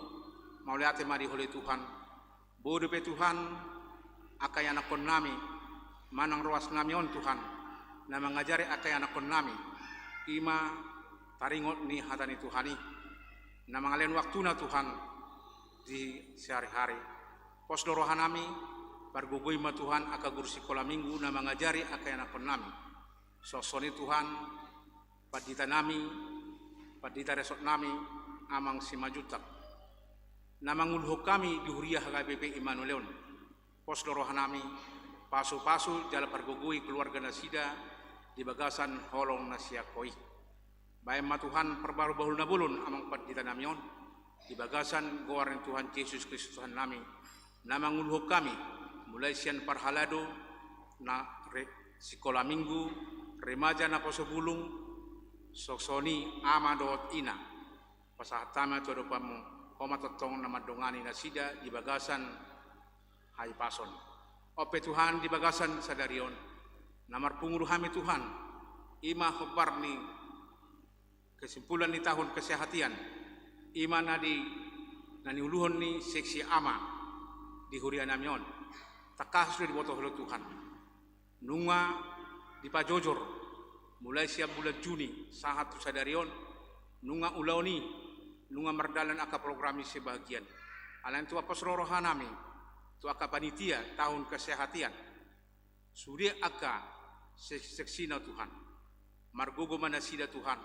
mauliate ma di Ho ale Tuhan. Boi dope Tuhan, angka ianakkonnami, manang ruasnami on Tuhan, na mangajari angka ianakkonnami, i ma taringot ni hata ni Tuhan i, na mangalehon waktuna Tuhan di sehari-hari. Pos do rohanami, pargogoi ma Tuhan angka guru sikola minggu na mangajari angka ianakkonnami. Songon i Tuhan, panditanami, pandita resotnami, Amang Simanjuntak, na manguluhon hami di huria H K B P Immanuel on. Pos do rohanami, pasu-pasu jala pargogoi keluarga nasida di bagasan holong na sian Ho i. Bahen ma Tuhan parbaru bahul na bolon Amang panditanami on, di bagasan goar ni Tuhan Jesus Kristus Tuhannami, na manguluhon hami, mulai sian parhalado, na re-, sikola minggu, remaja naposo bulung, songon i ama dohot ina. Pasahat hami tu adopanmu, Ho ma tongtong na mandongani nasida di bagasan hahipason. On pe Tuhan di bagasan sadari on, na marpungu do hami Tuhan, i ma hombar ni kesimpulan ni tahun kesehatan, i ma na di, na niuluhon ni seksi ama di hurianami on. Tangkas do diboto Ho ale Tuhan. Nunga dipajojor, mulai sian bulan Juni, sahat tu sadari on, nunga ulaon i, nunga mardalan angka program ni sebahagian. Alani Tuhan pos do rohanami, tu angka panitia tahun kesehatan. Sude angka se-, seksina Tuhan. Margogo ma nasida Tuhan.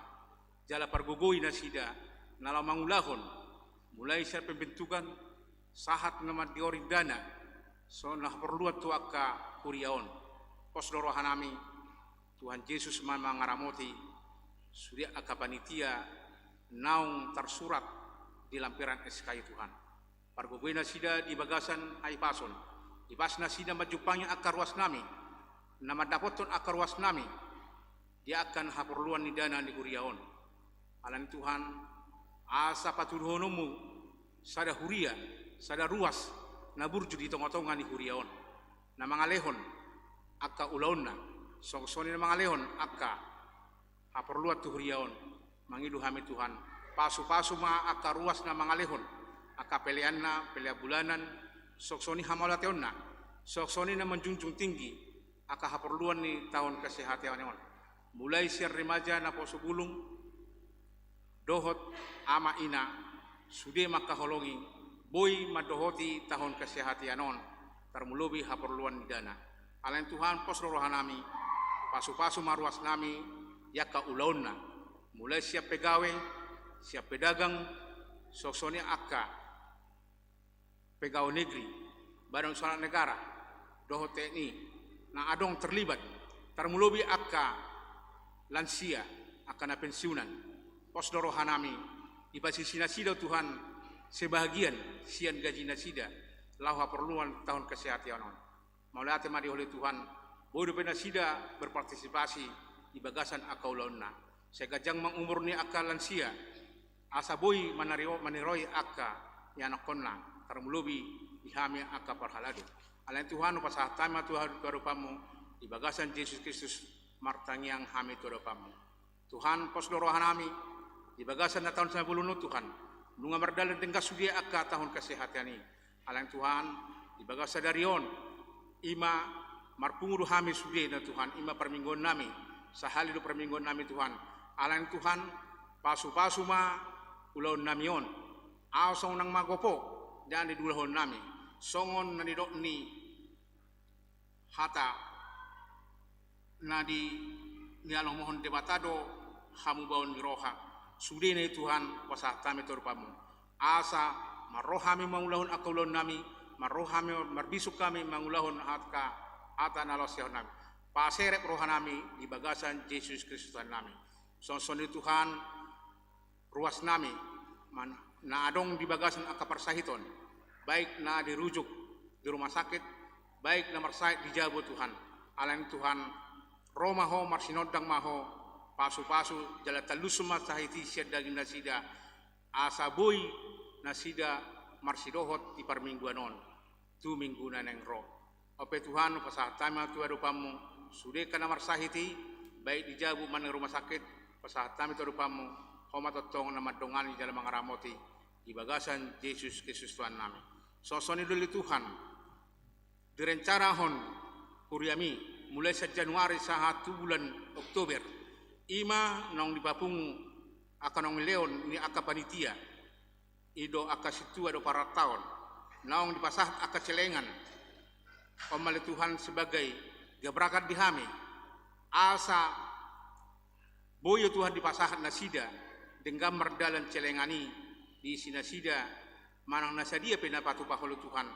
Jala pargogoi nasida, na laho mangulahon. Mulai sian pembentukan, sahat na mandioring dana. Songon na haporluan tu angka huria on. Pos do rohanami, Tuhan Jesus ma mangaramoti. Sude angka panitia, naung tarsurat di lampiran S K I Tuhan. Pargogoi nasida di bagasan hahipason. Hipas nasida manjumpangi angka ruasnami. Na mandapothon angka ruasnami. Di angka haporluan ni dana ni huria on. Alani Tuhan, asa patuduhononmu sada huria, sada ruas, na burju di tonga-tonga ni huria on. na mangalehon angka ulaonna, songon i na mangalehon angka haporluan tu huria on. Mangido hami Tuhan, pasu-pasu ma angka ruas na mangalehon angka peleanna, pelean bulanan, songon i hamauliateonna, songon i na manjunjung tinggi angka haporluan ni taon kesehatan on. Mulai sian remaja naposo bulung, dohot ama ina, sude mangkaholongi, boi mandohoti taon kesehatan on, tarlumobi haporluan ni dana. Alai Tuhan, pos do rohanami, pasu-pasu ma ruasnami di angka ulaonna, mulai sian pegawe, sian pedagang, songon i angka pegawe negeri, badan usaha negara, dohot T N I, na adong terlibat, tarlumobi angka lansia, angka na pensiunan. Pos do rohanami, dipasisi nasida Tuhan sebahagian sian gaji nasida, laho haporluan taon kesehatan on. Mauliate ma di Ho ale Tuhan, boi dope nasida berpartisipasi di bagasan angka ulaonna. Sai ganjang ma umur ni angka lansia, asa boi manari-, maniroi angka ianakhonna, tarlumobi di hami angka parhalado. Alai Tuhan, hupasahat hami ma tu adopanMu, di bagasan Jesus Kristus martangiang hami tu adopanMu. Tuhan, pos do rohanami, di bagasan na taon sian bolon on Tuhan, nunga mardalan denggan sude angka taon kesehatan i. Alai Tuhan, di bagasan sadari on, i ma marpungu do hami sude na Tuhan, i ma parmingguannami, sahali do parmingguannami Tuhan. Alai Tuhan, pasu-pasu ma ulaonnami on, ahu songon unang magopo, dan di ulaonnami, songon na nidok ni hata na di, nialomohon Debata do hamubaon ni roha. Sude na i Tuhan, hupasahat hami tu adopanMu. Asa marroha hami mangulahon angka ulaonnami, marroha hami, marbisuk hami mangulahon angka hata na laos siahononnami. Paserep rohanami di bagasan Jesus Kristus Tuhannami. Songon i Tuhan, ruasnami, man-, na adong di bagasan angka parsahiton, baik na dirujuk di rumah sakit, baik na marsahit di jabu Tuhan. Alai Tuhan, ro ma Ho, marsinondang ma Ho, pasu-pasu, jala tallushon ma sahit i sian daging nasida, asa boi nasida marsidohot di parmingguan on tu minggu na naeng ro. Ope Tuhan, hupasahat hami ma tu adopanMu, sude angka na marsahit i, baik di jabu manang rumah sakit, hupasahat hami tu adopanMu, Ho ma tongtong na mandongani jala mangaramoti, di bagasan Jesus Kristus Tuhannami. Songon i do ale Tuhan, direncanahon huriaMi, mulai sian Januari sahat tu bulan Oktober, i ma naung dipapungu angka na nilehon ni angka panitia, i do angka sintua do parataon, naung dipasahat angka celengan. On ma ale Tuhan sebagai gebrakan di hami, asa boi Tuhan dipasahat nasida, denggan mardalan celengan i, diisi nasida, manang na sadia pe na patupa Ho ale Tuhan,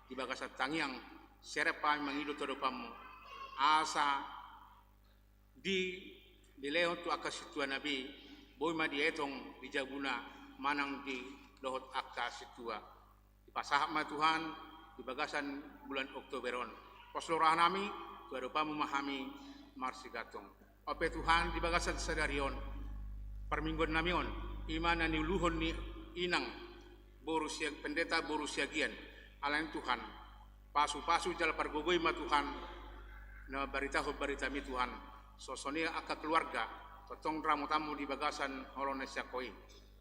di bagasan tangiang, serep hami mangido tu adopanMu, asa di, dilehon tu angka sintuana be, boi ma dietong di jabuna manang di dohot angka sintua. Dipasahat ma Tuhan di bagasan bulan Oktober on. Pos do rohanami, tu adopanMu ma hami marsigantung. Ope Tuhan, di bagasan sadari on, parmingguannami on, i ma na niuluhon ni inang boru Sia-, pendeta boru Siagian, alai Tuhan, pasu-pasu jala pargogoi ma Tuhan, na mambaritahon baritaMi Tuhan, songon i angka keluarga, tongtong ramotanMu di bagasan holong na sian Ho i.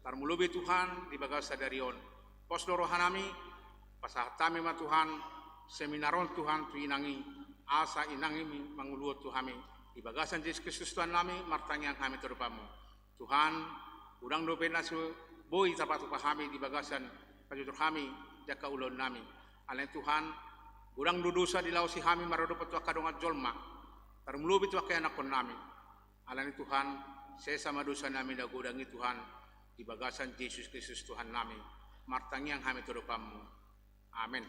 Tarlumobi Tuhan, di bagasan sadari on, pos do rohanami, pasahat hami ma Tuhan, seminar on Tuhan tu inang i, asa inang i manguluhon tu hami, di bagasan Jesus Kristus Tuhannami, martangiang hami tu adopanMu. Tuhan, godang dope na so boi tarpatupa hami di bagasan pajojor hami di angka ulaonnami. Alani Tuhan, godang do dosa dilaosi hami maradophon tu angka dongan jolma, tarlumobi tu angka ianakhonnami. Alani Tuhan, sesa ma dosanami na godang i Tuhan, di bagasan Jesus Kristus Tuhannami. Martangiang hami tu adopanMu. Amen.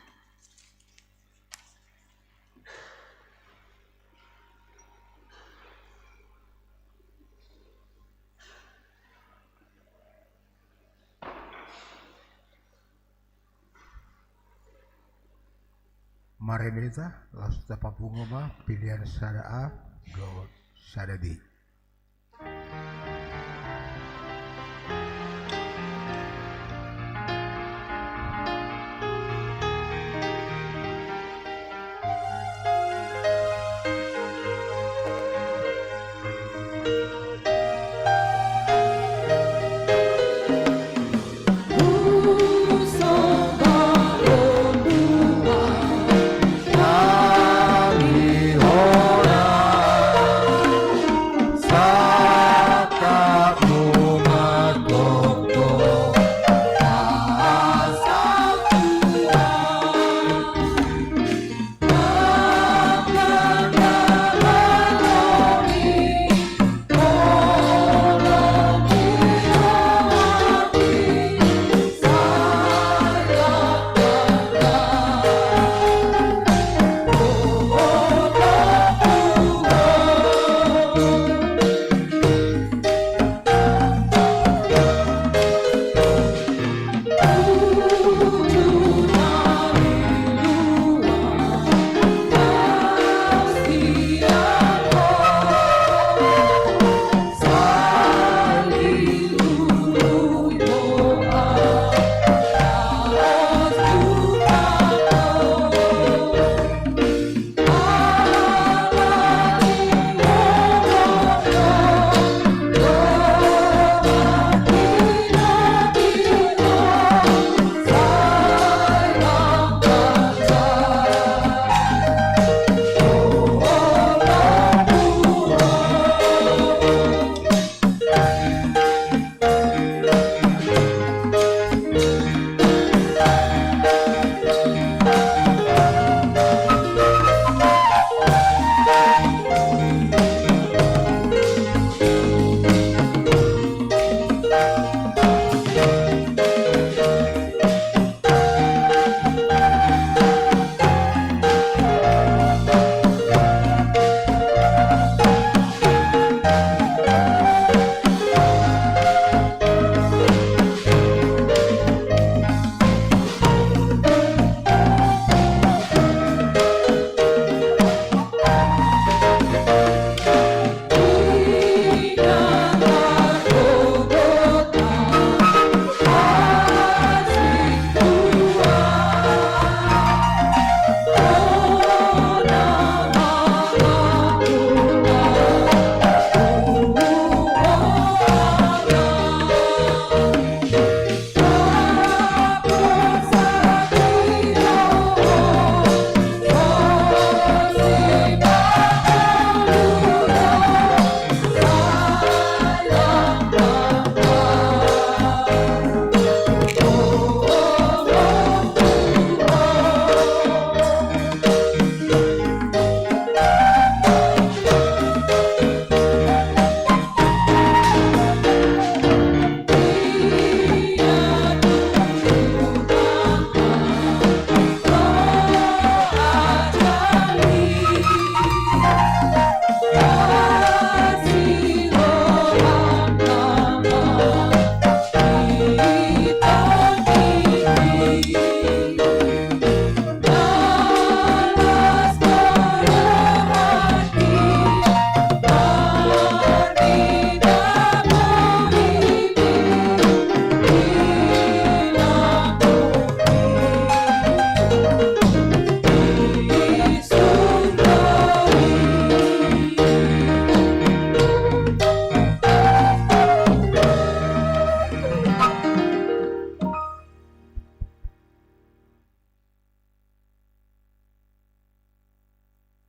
Marende hita, laos tapapungu ma pilihan sada A dohot sada B.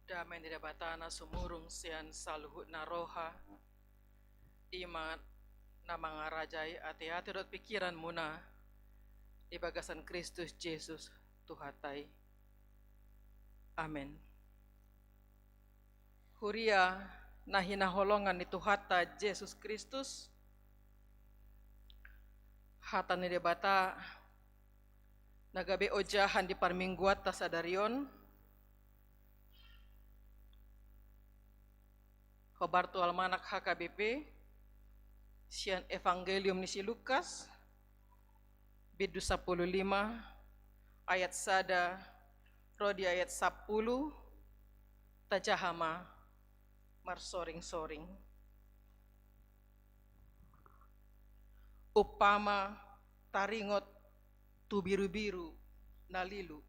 Dame ni Debata na sumurung sian saluhutna roha, i ma na mangarajai ateate dohot pingkiranmuna di bagasan Kristus Jesus Tuhanta i. Amen. Huria na hinaholongan ni Tuhanta Jesus Kristus, hata ni Debata na gabe ojahan di parmingguanta sadari on, hombar tu almanak H K B P, sian Evangelium ni si Lukas, bindu sampulu lima, ayat sada ro di ayat sampulu, tajaha ma marsoring-soring. Umpama taringot tu birubiru na lilu.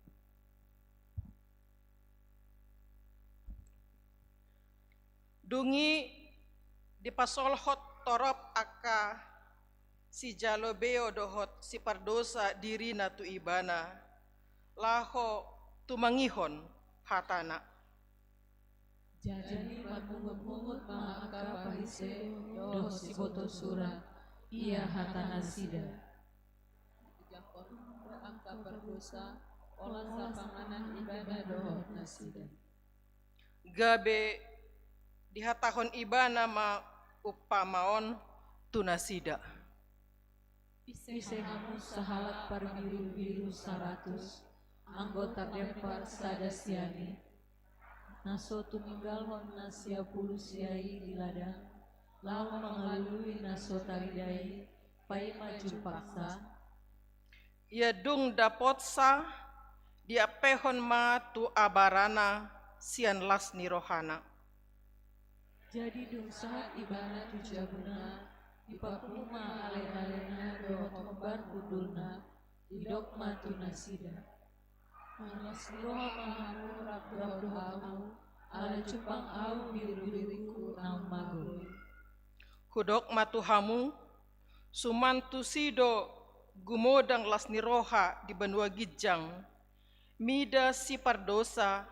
Dung i dipasolhot torop angka sijalo beo dohot sipardosa dirina tu Ibana, laho tumangihon hatana. Jadi marmungut-mungut ma angka Parise dohot siboto surat, ia hatanasida. Dijangkon do angka pardosa, olat sapanganan Ibana dohot nasida. Gabe dihatahon Ibana ma umpama on tu nasida. Ise hamu sahalak parbirubiru saratus, anggo tarlempar sada sian i, na so tuminggalhon na sia pulu sia i di ladang, laho mangalului na so tarida i, paima jumpangsa? Ia dung dapotsa, diampehon ma tu abarana sian las ni rohana. Jadi dung sahat ibana tu jabuna, dipapungu ma ale-alena dohot hombar hundulna, didok ma tu nasida. Las ni roha ma hamu rap dohot ahu, ala jumpang ahu birubiruku naung mago i. Hudok ma tu hamu, suman tusi do gumodang las ni roha di banua ginjang, mida sipardosa,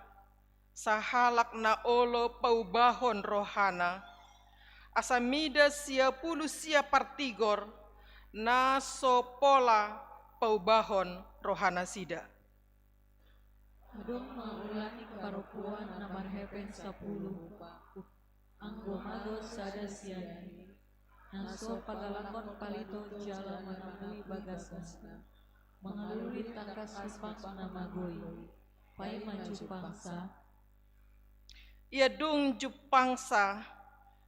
sahalak na olo paubahon rohana, asa mida sia pulu sia partigor, na so pola paubahon rohanasida. Adong ma ulaning parompuan na marhepeng sapulu hupa. Anggo mago sada sian i, na so pagalangkon palito jala manambui bagasna, mangalului tangkas jumpang na mago i, paima jumpangsa? Ia dung jumpangsa,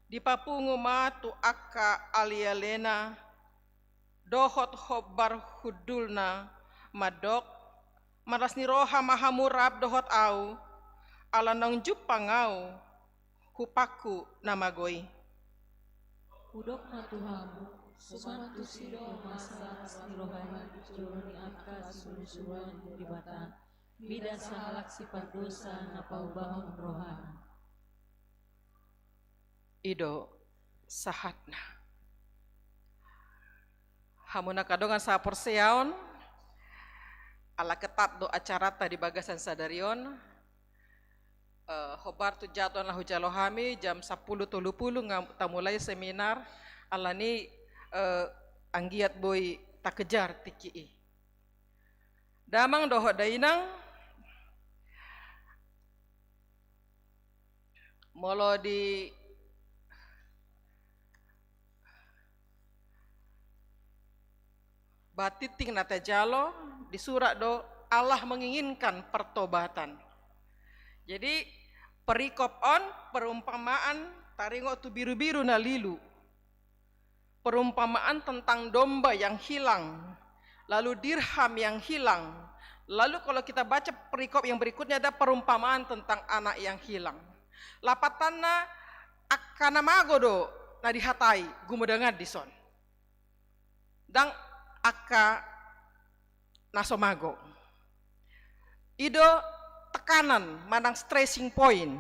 dipapungu ma tu angka ale-alena, dohot hombar hundulna, mandok, marlas ni roha ma hamu rap dohot ahu, ala naung jumpang ahu, hupangku na mago i. Hudok ma tu hamu, suman tusi do masa las ni roha i di jolo ni angka siulusuluan ni Debata, mida sahalak sipardosa na paubahon rohana. I do sahatna. Hamu na angka dongan sahaporseaon, ala ketat do acaranta di bagasan sadari on, eh, hombar tu jadwal na hujalo hami, jam sampulu tolu pulu nga tamulai seminar, alani, eh, anggiat boi takejar tingki i. Damang dohot dainang, molo di bahan tingting na tajalo, disurat do, Allah menginginkan pertobatan. Jadi, perikop on perumpamaan taringot tu birubiru na lilu. Perumpamaan tentang domba yang hilang, lalu dirham yang hilang. Lalu kalau kita baca perikop yang berikutnya, ada perumpamaan tentang anak yang hilang. Lapatanna, angka na mago do na dihatai, gumodangan dison. Ndang angka na so mago. I do tekanan manang stressing point.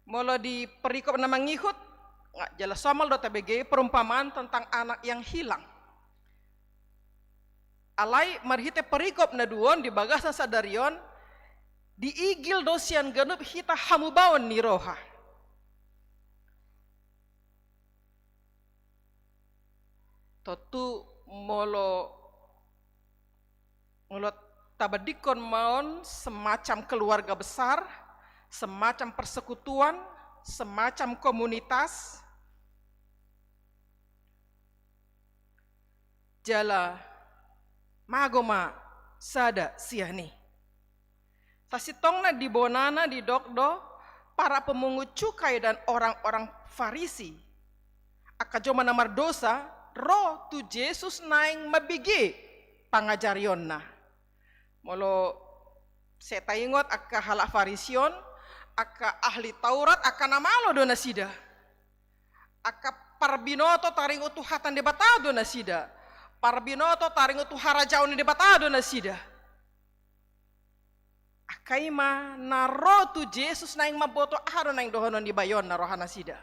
Molo di perikop na mangihut, nga jala somal do tabege perumpamaan tentang anak yang hilang. Alai marhite perikop na dua on di bagasan sadari on, Diigil do sian ganup hita hamubaon ni roha. Tontu molo, molo tabandingkon ma on semacam keluarga besar, semacam persekutuan, semacam komunitas, jala mago ma sada sian i. Sasintongna di bonana didok do, para pemungut cukai dan orang-orang Farisi, angka jolma na mardosa, ro tu Jesus naeng mambege pangajarionna. Molo sai taingot angka halak Farisi on, angka ahli Taurat, angka na malo do nasida. Angka parbinoto taringot tu hata ni Debata do nasida. Parbinoto taringot tu harajaon ni Debata do nasida. Angka i ma na ro tu Jesus naeng mamboto aha do naeng dohonon ni bayo na roha nasida.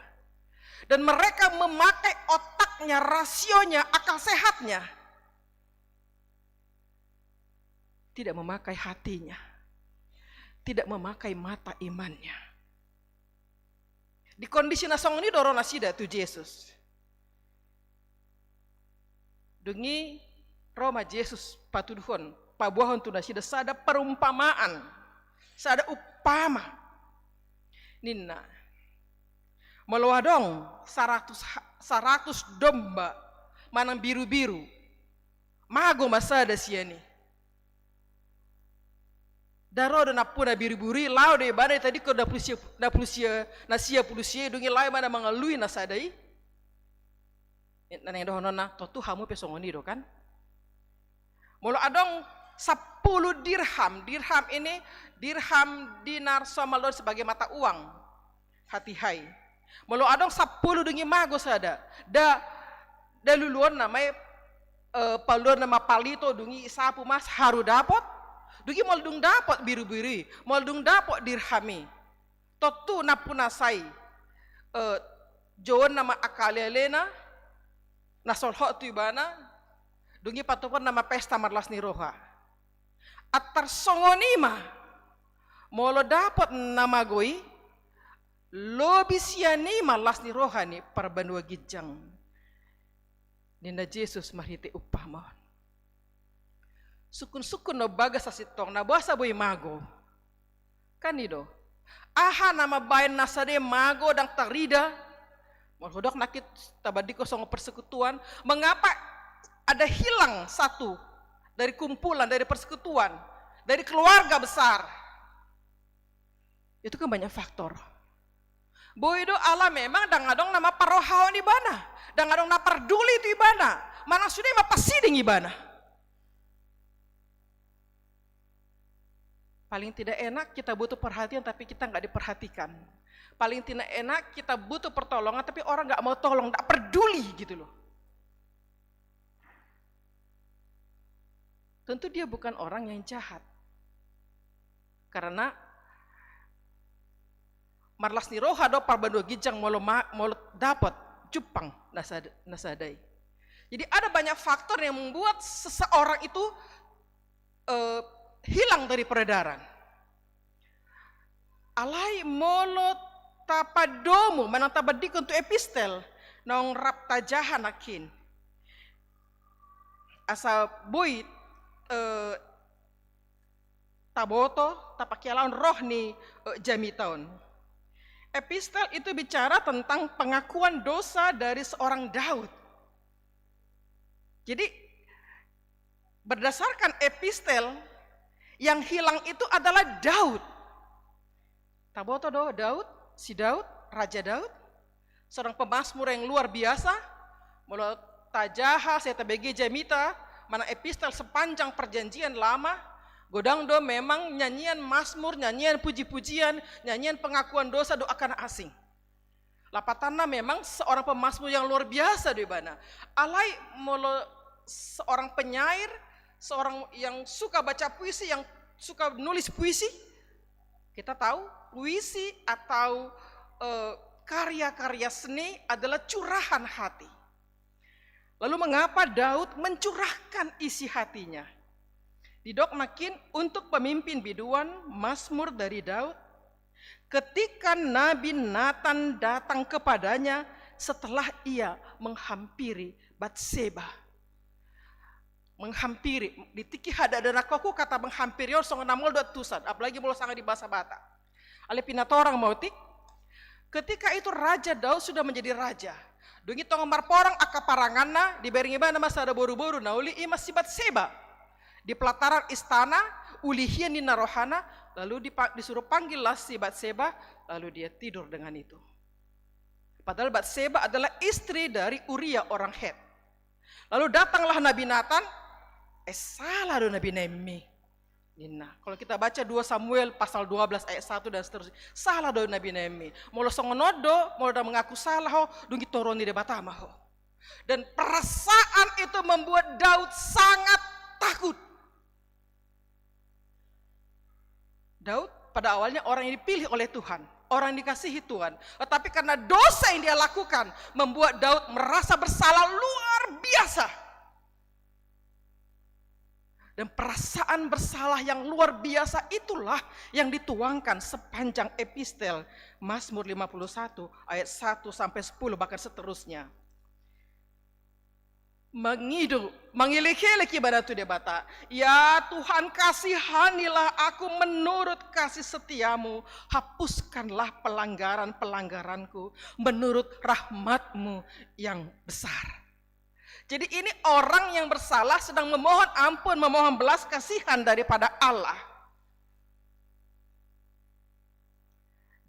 Dan mereka memakai otaknya, rasionya, akal sehatnya. Tidak memakai hatinya. Tidak memakai mata imannya. Di kondisi na songon i do ro nasida tu Jesus. Dung i ro ma Jesus patuduhon, paboahon tu nasida sada perumpamaan, sada umpama. Ninna, molo adong saratus ha-, saratus domba manang birubiru, mago ma sada sian i. Nda ro do nampuna birubiru i, laho do ibana, tadingkon na pulu sia, na pulu sia, na sia pulu sia i, dung i laho ibana mangalului na sada i. Na naeng dohononna, tontu hamu pe songon i do kan. Molo adong sampulu dirham, dirham ini, dirham, dinar, somal do on sebagai mata uang hatiha i. Molo adong sampulu, dung i mago sada, nda, nda luluonna ma i, eh, paluluonna ma palito, dung i sapu ma saharu dapot. Dung i molo dung dapot birubiru i, molo dung dapot dirham i, tontu nampuna sai, eh, jouonna ma angka alealena na solhot tu ibana, dung i patupaonna ma pesta marlas ni roha. Antar songon i ma, molo dapot na mago i, lobi sian i ma las ni roha ni parbanua ginjang. Ninna Jesus marhite umpama on. Sungkun-sungkun do bagas sasintongna, boasa boi mago? Kan i do. Aha na mambaen na sada i mago ndang tarida? Molo hudok nangkin tabandingkon songon persekutuan, mengapa ada hilang satu dari kumpulan, dari persekutuan, dari keluarga besar? Itu kan banyak faktor. Boi do ala memang ndang adong na mamparrohahon ibana, ndang adong na parduli tu ibana, manang sude mampasiding ibana. Paling tidak enak kita butuh perhatian tapi kita nggak diperhatikan. Paling tidak enak kita butuh pertolongan tapi orang nggak mau tolong, nggak peduli gitu loh. Tentu dia bukan orang yang jahat. Karena marlas ni roha do parbanua ginjang molo ma-, molo dapot jumpang na sad-, na sada i. Jadi ada banyak faktor yang membuat seseorang itu, eh, hilang dari peredaran. Alai molo tapadomu manang tabandingkon tu epistel naung rap tajaha nangkin, asa boi, eh, taboto, tapakialaon roh ni, eh, jamita on. Epistel itu bicara tentang pengakuan dosa dari seorang Daud. Jadi, berdasarkan epistel, yang hilang itu adalah Daud. Taboto do Daud, si Daud, Raja Daud, seorang pemazmur yang luar biasa. Molo tajaha, sai tabege jamita manang epistel sepanjang Perjanjian Lama, godang do memang nyanyian mazmur, nyanyian puji-pujian, nyanyian pengakuan dosa, doa ka na asing. Lapatanna memang seorang pemazmur yang luar biasa do ibana. Alai molo seorang penyair, seorang yang suka baca puisi, yang suka nulis puisi, kita tahu puisi atau, eh, karya-karya seni adalah curahan hati. Lalu mengapa Daud mencurahkan isi hatinya? Didok nangkin untuk pemimpin biduan, Mazmur dari Daud, ketika Nabi Natan datang kepadanya setelah ia menghampiri Batseba. Menghampiri, di tingki hadadan nangkin kata menghampiri on songon na maol do antusan, apalagi molo sanga di bahasa Batak. Alai pinatorang ma otik, ketika itu Raja Daud sudah menjadi raja. Dung i tong marporang angka paranganna, dibereng ibana ma sada boru-boru, na uli i ma si Batseba. Di pelataran istana, uli hian ninna rohana, lalu dipa-, disuruh panggillah si Batseba, lalu dia tidur dengan itu. Padahal Batseba adalah istri dari Uria orang Het. Lalu datanglah Nabi Natan, "Eh, salah do na binaenmi," ninna. Kalau kita baca dua Samuel pasal dua belas ayat satu dan seterusnya, "Salah do na binaenmi. Molo songon on do, molo ndang mengaku salah ho, dung i toruan ni Debata ma ho." Dan perasaan itu membuat Daud sangat takut. Daud pada awalnya orang yang dipilih oleh Tuhan, orang yang dikasihi Tuhan. Tetapi karena dosa yang dia lakukan, membuat Daud merasa bersalah luar biasa. Dan perasaan bersalah yang luar biasa itulah yang dituangkan sepanjang epistel Mazmur lima puluh satu ayat satu sampai sepuluh, bahkan seterusnya. Mangido, mangelekelek ibana tu Debata, "Ya Tuhan, kasihanilah aku menurut kasih setiamu, hapuskanlah pelanggaran-pelanggaranku menurut rahmatmu yang besar." Jadi ini orang yang bersalah sedang memohon ampun, memohon belas kasihan daripada Allah.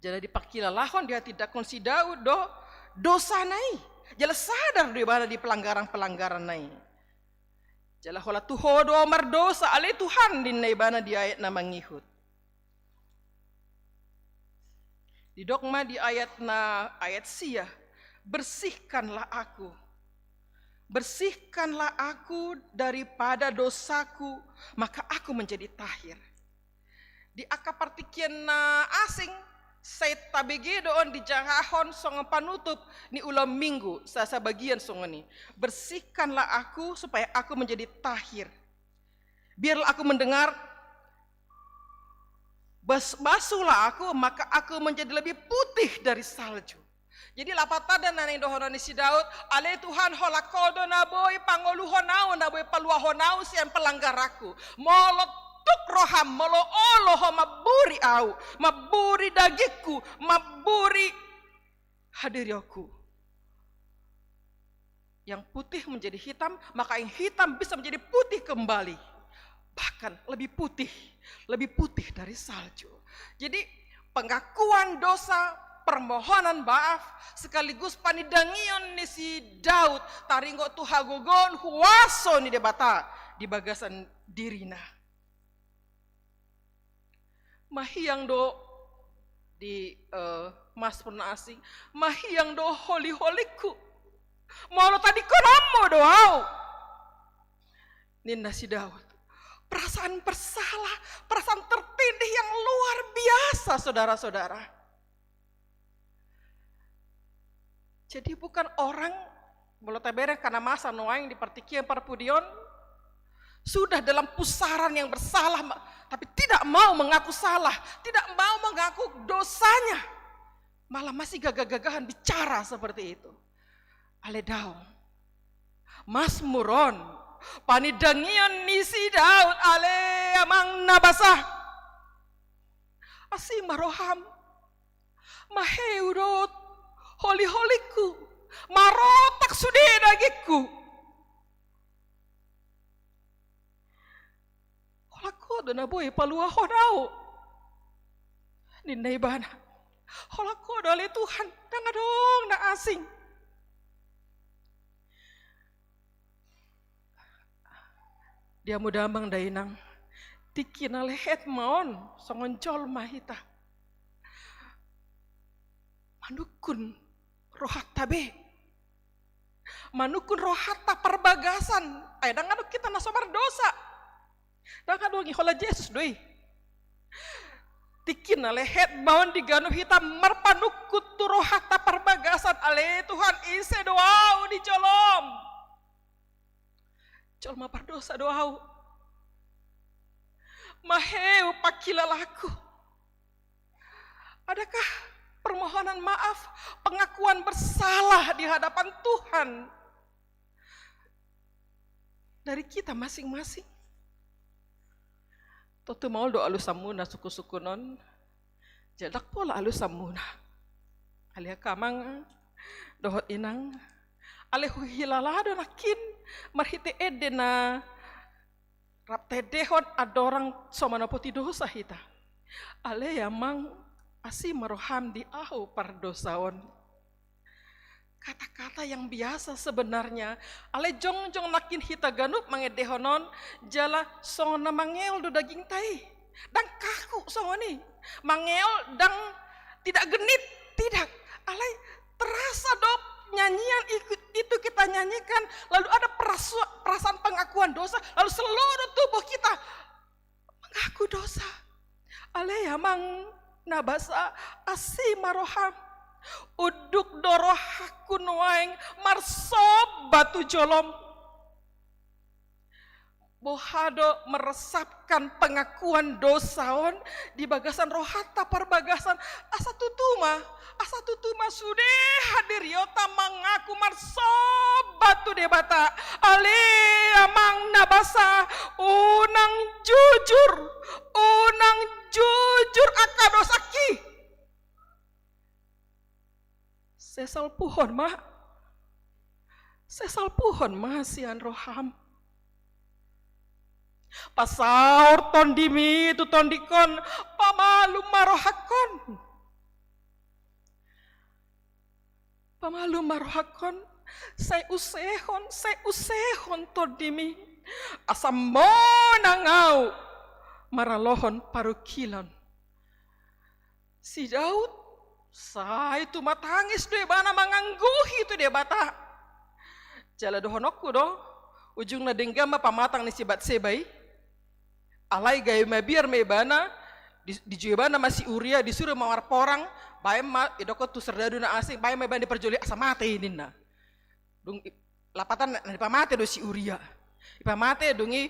Jala dipangkilalahon, dihatindangkon si Daud do dosana i. Jala sadar do ibana di pelanggaran-pelanggaranna i. Jala holan tu Ho do mardosa ale Tuhan, ninna ibana di ayat na mangihut. Didok ma di ayat na, ayat sia, "Bersihkanlah aku. Bersihkanlah aku daripada dosaku, maka aku menjadi tahir." Di angka partingkian na asing, sai tabege do on dijahahon songon panutup ni ulaon Minggu, sa-, sabagian songon i. "Bersihkanlah aku supaya aku menjadi tahir. Biarlah aku mendengar, bas-, basuhlah aku, maka aku menjadi lebih putih dari salju." Jadi lapatanna na naeng dohonon ni si Daud, "Ale Tuhan, holan Ho do na boi pangoluhon au, na boi paluahon au sian pelanggaranku. Molo tuk roham, molo olo Ho mamburi au, mamburi dagingku, mamburi hadirionku." Yang putih menjadi hitam, maka yang hitam bisa menjadi putih kembali. Bahkan lebih putih, lebih putih dari salju. Jadi, pengakuan dosa, permohonan maaf, sekaligus panindangion ni si Daud, taringot tu hagogoon huaso ni Debata di bagasan dirina. Mahiang do di, eh, Mazmur na asing, "Mahiang do holi-holingku, molo tadingkononmu do au," ninna si Daud. Perasaan bersalah, perasaan tertindih yang luar biasa, saudara-saudara. Jadi bukan orang, molo tabereng angka na masa nuaeng di partingkian parpudi on, sudah dalam pusaran yang bersalah, ma-, tapi tidak mau mengaku salah, tidak mau mengaku dosanya, malah masih gagah-gagahan bicara seperti itu. Ale Daud, Mazmur on panindangion ni si Daud, ale Amang na basa. Asi ma roham, maheu do holi-holingku, marotak sude dagingku. Holan Ho do na boi paluahon au, ninna ibana. Holan Ho do ale Tuhan, ndang adong na asing. Di hamu damang dainang, tingki na lehet ma on songon jolma hita. Manungkun rohanta be. Manungkun rohanta parbagasan. Ai ndang adong hita na so mardosa. Ndang adong i, holan Jesus do i. Tingki na lehet ma on di ganup hita marpanungkun tu rohanta parbagasan, ale Tuhan, ise do au di jolom? Jolma pardosa do au. maheu pangkilalaanku? Adakah permohonan maaf, pengakuan bersalah di hadapan Tuhan dari kita masing-masing? Tontu maol do alusanmuna sungkun-sungkun on. Jala ndang pola alusanmuna. Ale angka amang dohot inang, alai huhilala do nangkin marhite ende na rap taendehon andorang so manopoti dosa hita. Ale amang, asi ma roham di ahu pardosa on. Kata-kata yang biasa sebenarnya, alai jongjong nangkin hita ganup mangendehon on, jala songon na mangeol do dagingta i. Ndang kaku songon i. Mangeol ndang tidak genit, tidak. Alai terasa do nyanyian itu, itu kita nyanyikan, lalu ada perasua-, perasaan pengakuan dosa, lalu seluruh tubuh kita mengaku dosa. Ale amang na basa, asi ma roham. Unduk do rohangku nuaeng marsomba tu jolom. Boha do meresapkan pengakuan dosa on di bagasan rohanta parbagasan, asa tutu ma, asa tutu ma sude hadirionta mangaku marsomba tu Debata. Ale amang na basa, unang jujur, unang jujur angka dosangki. Sesalpuhon ma. Sesalpuhon ma sian roham. Pasaor tondimi tu tondingkon, pamalum ma rohangkon. Pamalum ma rohangkon, sai usehon, sai usehon tondimi. Asa monang ahu maralohon parungkilon. Si Daud, sai tumatangis do ibana mangangguhi tu Debata. Jala dohononku do, ujungna denggan ma pamatang ni si Batseba i. Alai gabe mabiar ma ibana, di, dijou ibana ma si Uria, disuru ma marporang, baen ma, idokkon tu serdadu na asing, baen ma ibana diparjolo asa mate i ninna. Dung i, lapatan na, na dipamate do si Uria. Dipamate, dung i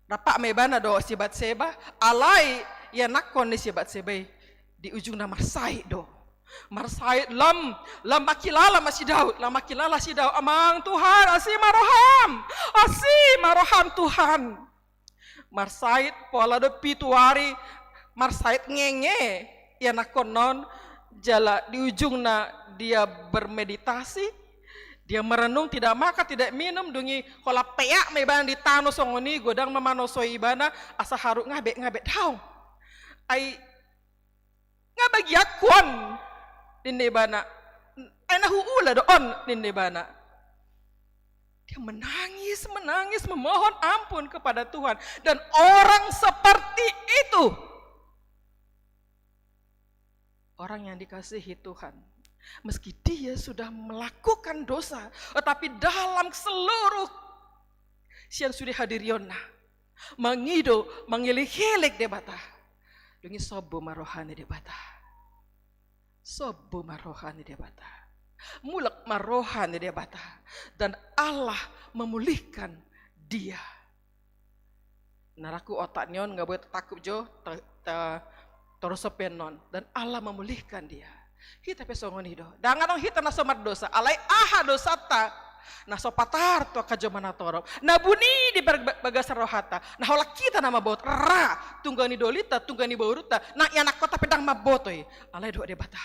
rap ma ibana dohot si Batseba, alai ianakhon ni si Batseba i di ujungna marsahit do. Marsahit lam, lam mangkilala ma si Daud, lam mangkilala si Daud, amang Tuhan, asi ma roham, asi ma roham Tuhan. Marsahit pola do pitu ari, marsahit ngenge ianakhonna on, jala di ujungna dia bermeditasi, dia merenung, tidak makan, tidak minum, dung i holan peak ma ibana di tano songon i, godang ma manosoi ibana, asa haru ngabek, ngabek daong. Ai nga bagianku on, ninna ibana. Ai na huula do on, ninna ibana. Dia menangis, menangis, memohon ampun kepada Tuhan. Dan orang seperti itu, orang yang dikasihi Tuhan, meski dia sudah melakukan dosa, tetapi dalam seluruh sian sude hadirionna, mangido, mangelek-elek Debata. Dung i sombu ma roha ni Debata. Sombu ma roha ni Debata. Mulak ma roha ni Debata. Dan Allah memulihkan dia. Na rangku otak ni on, nga boi tatangkup jo, ta, ta, torus pe annon. Dan Allah memulihkan dia. Hita pe songon i do. Ndang adong hita na so mardosa, alai aha dosanta na so patar tu angka jolma na torop, na buni di bar-, bagasan rohanta, na holan hita na mamboto, ra, tunggang ni dolinta, tunggang ni borunta, na ianakhonta pe ndang mamboto i. Alai dohot Debata,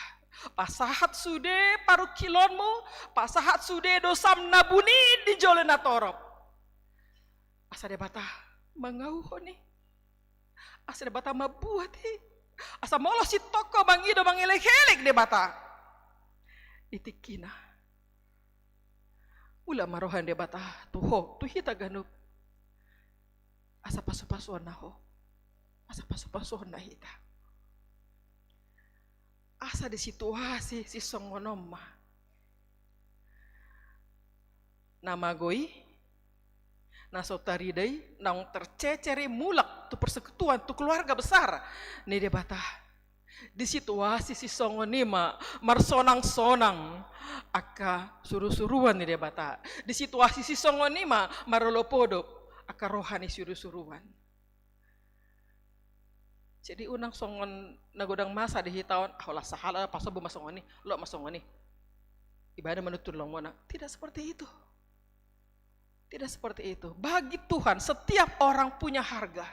pasahat sude parungkilonmu, pasahat sude dosam na buni di jolo na torop. Asa Debata mangauhon i. Asa Debata mambuat i. Asa molo sintong ho mangido, mangelek-elek Debata di tingkina, mulak ma roha ni Debata tu ho, tu hita ganup. Asa pasu-pasuonna ho. Asa pasu-pasuonna hita. Asa di situasi sisongon on ma na mago i, na so tarida i, naung tercecer i, mulak tu persekutuan, tu keluarga besar ni Debata. Di situasi sisongon i ma marsonang-sonang angka suru-suruan ni Debata. Di situasi sisongon i ma marolop-olop angka roha ni suru-suruan. Jadi unang songon na godang masa di hita on, ah, holan sahalak, pasombu ma songon i, lot ma songon i. Ibadah manuntun lomo na. Tidak seperti itu. Tidak seperti itu. Bagi Tuhan, setiap orang punya harga.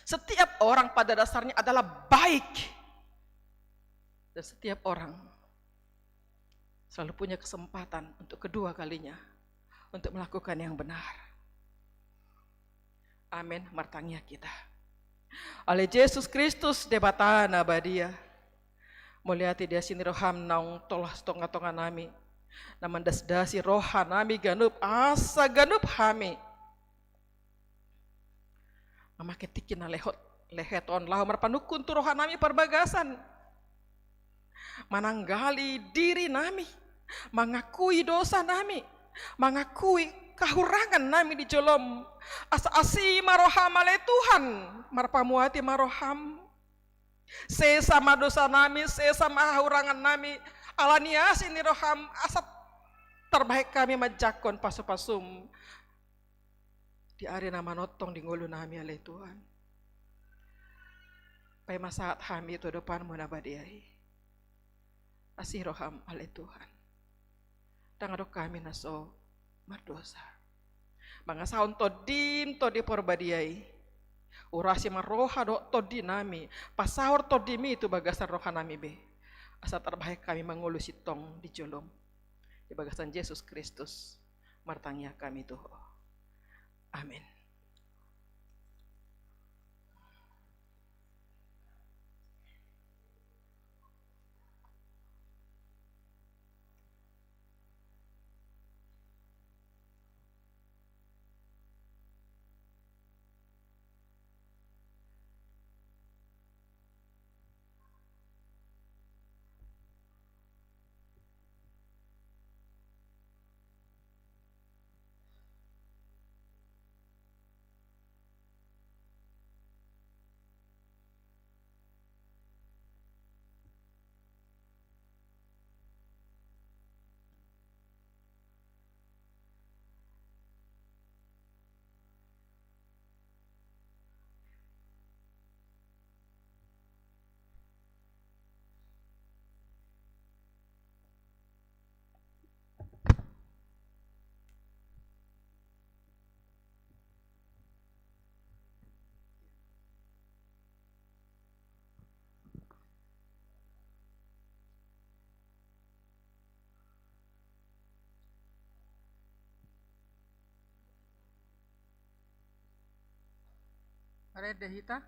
Setiap orang pada dasarnya adalah baik. Dan setiap orang selalu punya kesempatan untuk kedua kalinya untuk melakukan yang benar. Amen. Martangiang hita. Ale Jesus Kristus, Debata na badia, mauliate di asi ni roham naung tolhas tongatonganami, na mandasdasi rohanami ganup asa ganup hami mamake tingki na lehet, lehet on laho marpanungkun tu rohanami parbagasan mananggali dirinami, mangakui dosanami, mangakui kahurangannami di jolom. Asa asi ma roham ale Tuhan, marpamuati ma roham. Sesa ma dosanami, sesa ma hahurangannami, ala ni asi ni roham, asa tarbahen hami manjangkon pasupasum di ari na manongtong di ngolunami ale Tuhan. Paima sahat hami tu adopanmu na badia i. Asi roham ale Tuhan. Ndang adong hami na so mardosa. Mangasahon tondim, Tondi Parbadia i. Urasi ma roha dohot tondinami, pasaor tondimi tu bagasan rohanami be. Asa tarbahen hami mangolu sintong di jolom. Di bagasan Jesus Kristus martangiang hami tu Ho. Amen. Marende hita.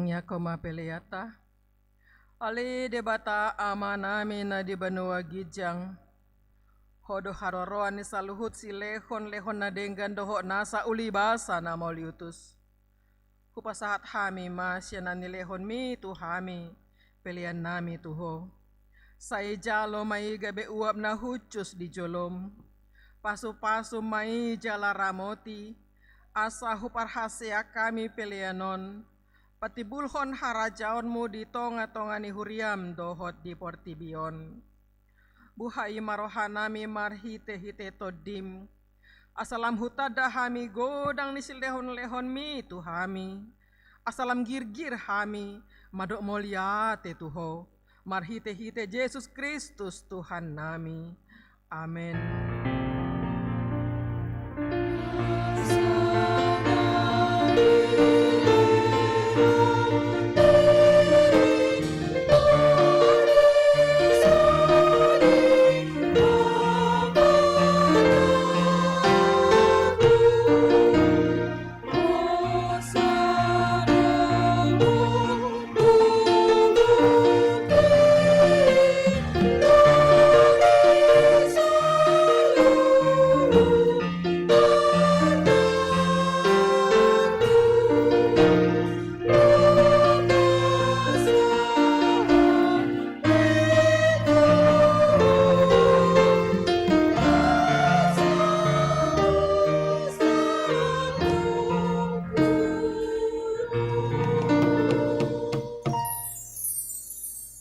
Ia koma peleata. Ale Debata Amanami na di banua ginjang, Ho do haroroan ni saluhut silehon-lehon na denggan dohot nasa ulibasa na mauliutus. Hupasahat hami ma sian na nilehonmi tu hami peleannami tu Ho. Sai jalo ma i gabe uap na hushus di jolom. Pasu-pasu ma i jala ramoti, asa huparhaseang hami pelean on, patimbulhon harajaonmu di tonga-tonga ni huriam dohot di portibi on. Buhai ma rohanami marhite-hite Tondim, asa lam hutanda hami godang ni silehon-lehonmi tu hami, asa lam girgir hami mandok mauliate tu Ho, marhite-hite Jesus Kristus Tuhannami. Amen.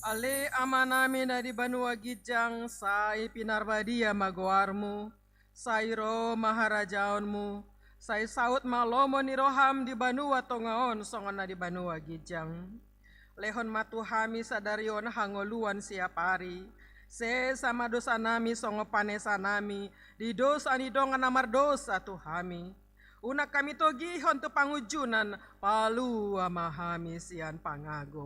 Ale Amanami na di banua ginjang, sai pinarbadia ma goarmu, sai ro ma harajaonmu, sai saut ma lomo ni roham di banua tonga on songon na di banua ginjang. Lehon ma tu hami sadari on hangoluan siapari. Sesa ma dosanami songon panesanami di dosa ni dongan na mardosa tu hami. Unang hami togihon tu pangunjunan, palua ma hami sian pangago.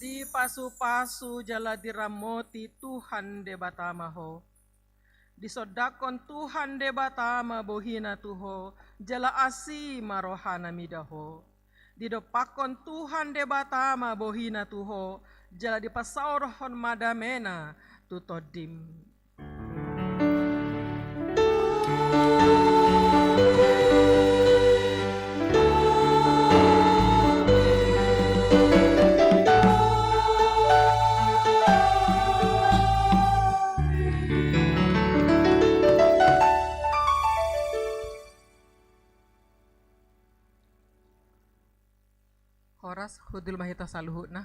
Dipasu-pasu jala diramoti Tuhan Debata ma ho. Disondangkon Tuhan Debata ma bohina tu ho, jala asi ma rohana mida ho. Didompakkon Tuhan Debata ma bohina tu ho, jala dipasaorhon ma damena tu tondim. Horas, hundul ma hita saluhutna.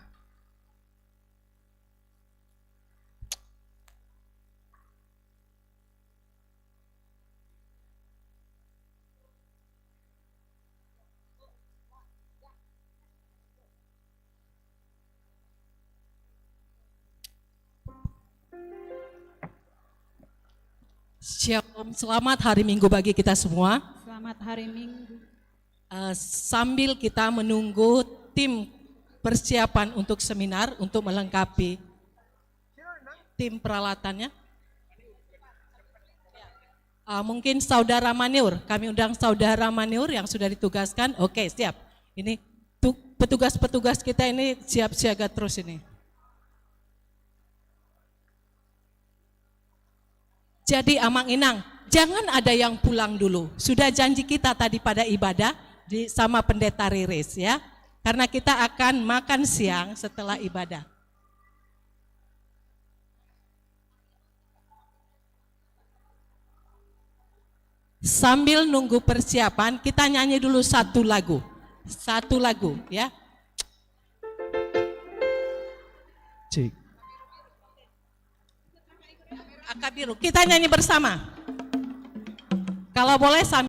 Shalom, selamat hari Minggu bagi kita semua. Selamat hari Minggu. Eh, sambil kita menunggu tim persiapan untuk seminar, untuk melengkapi tim peralatannya. Eh, mungkin Saudara Maniur, kami undang Saudara Maniur yang sudah ditugaskan. Oke, siap. Ini tu-, petugas-petugas kita ini siap siaga terus ini. Jadi, Amang Inang, jangan ada yang pulang dulu. Sudah janji kita tadi pada ibadah di, sama Pendeta Riris, ya. Karena kita akan makan siang setelah ibadah. Sambil nunggu persiapan, kita nyanyi dulu satu lagu. Satu lagu, ya. Cek. Angka biru. Kita nyanyi bersama. Kalau boleh sambil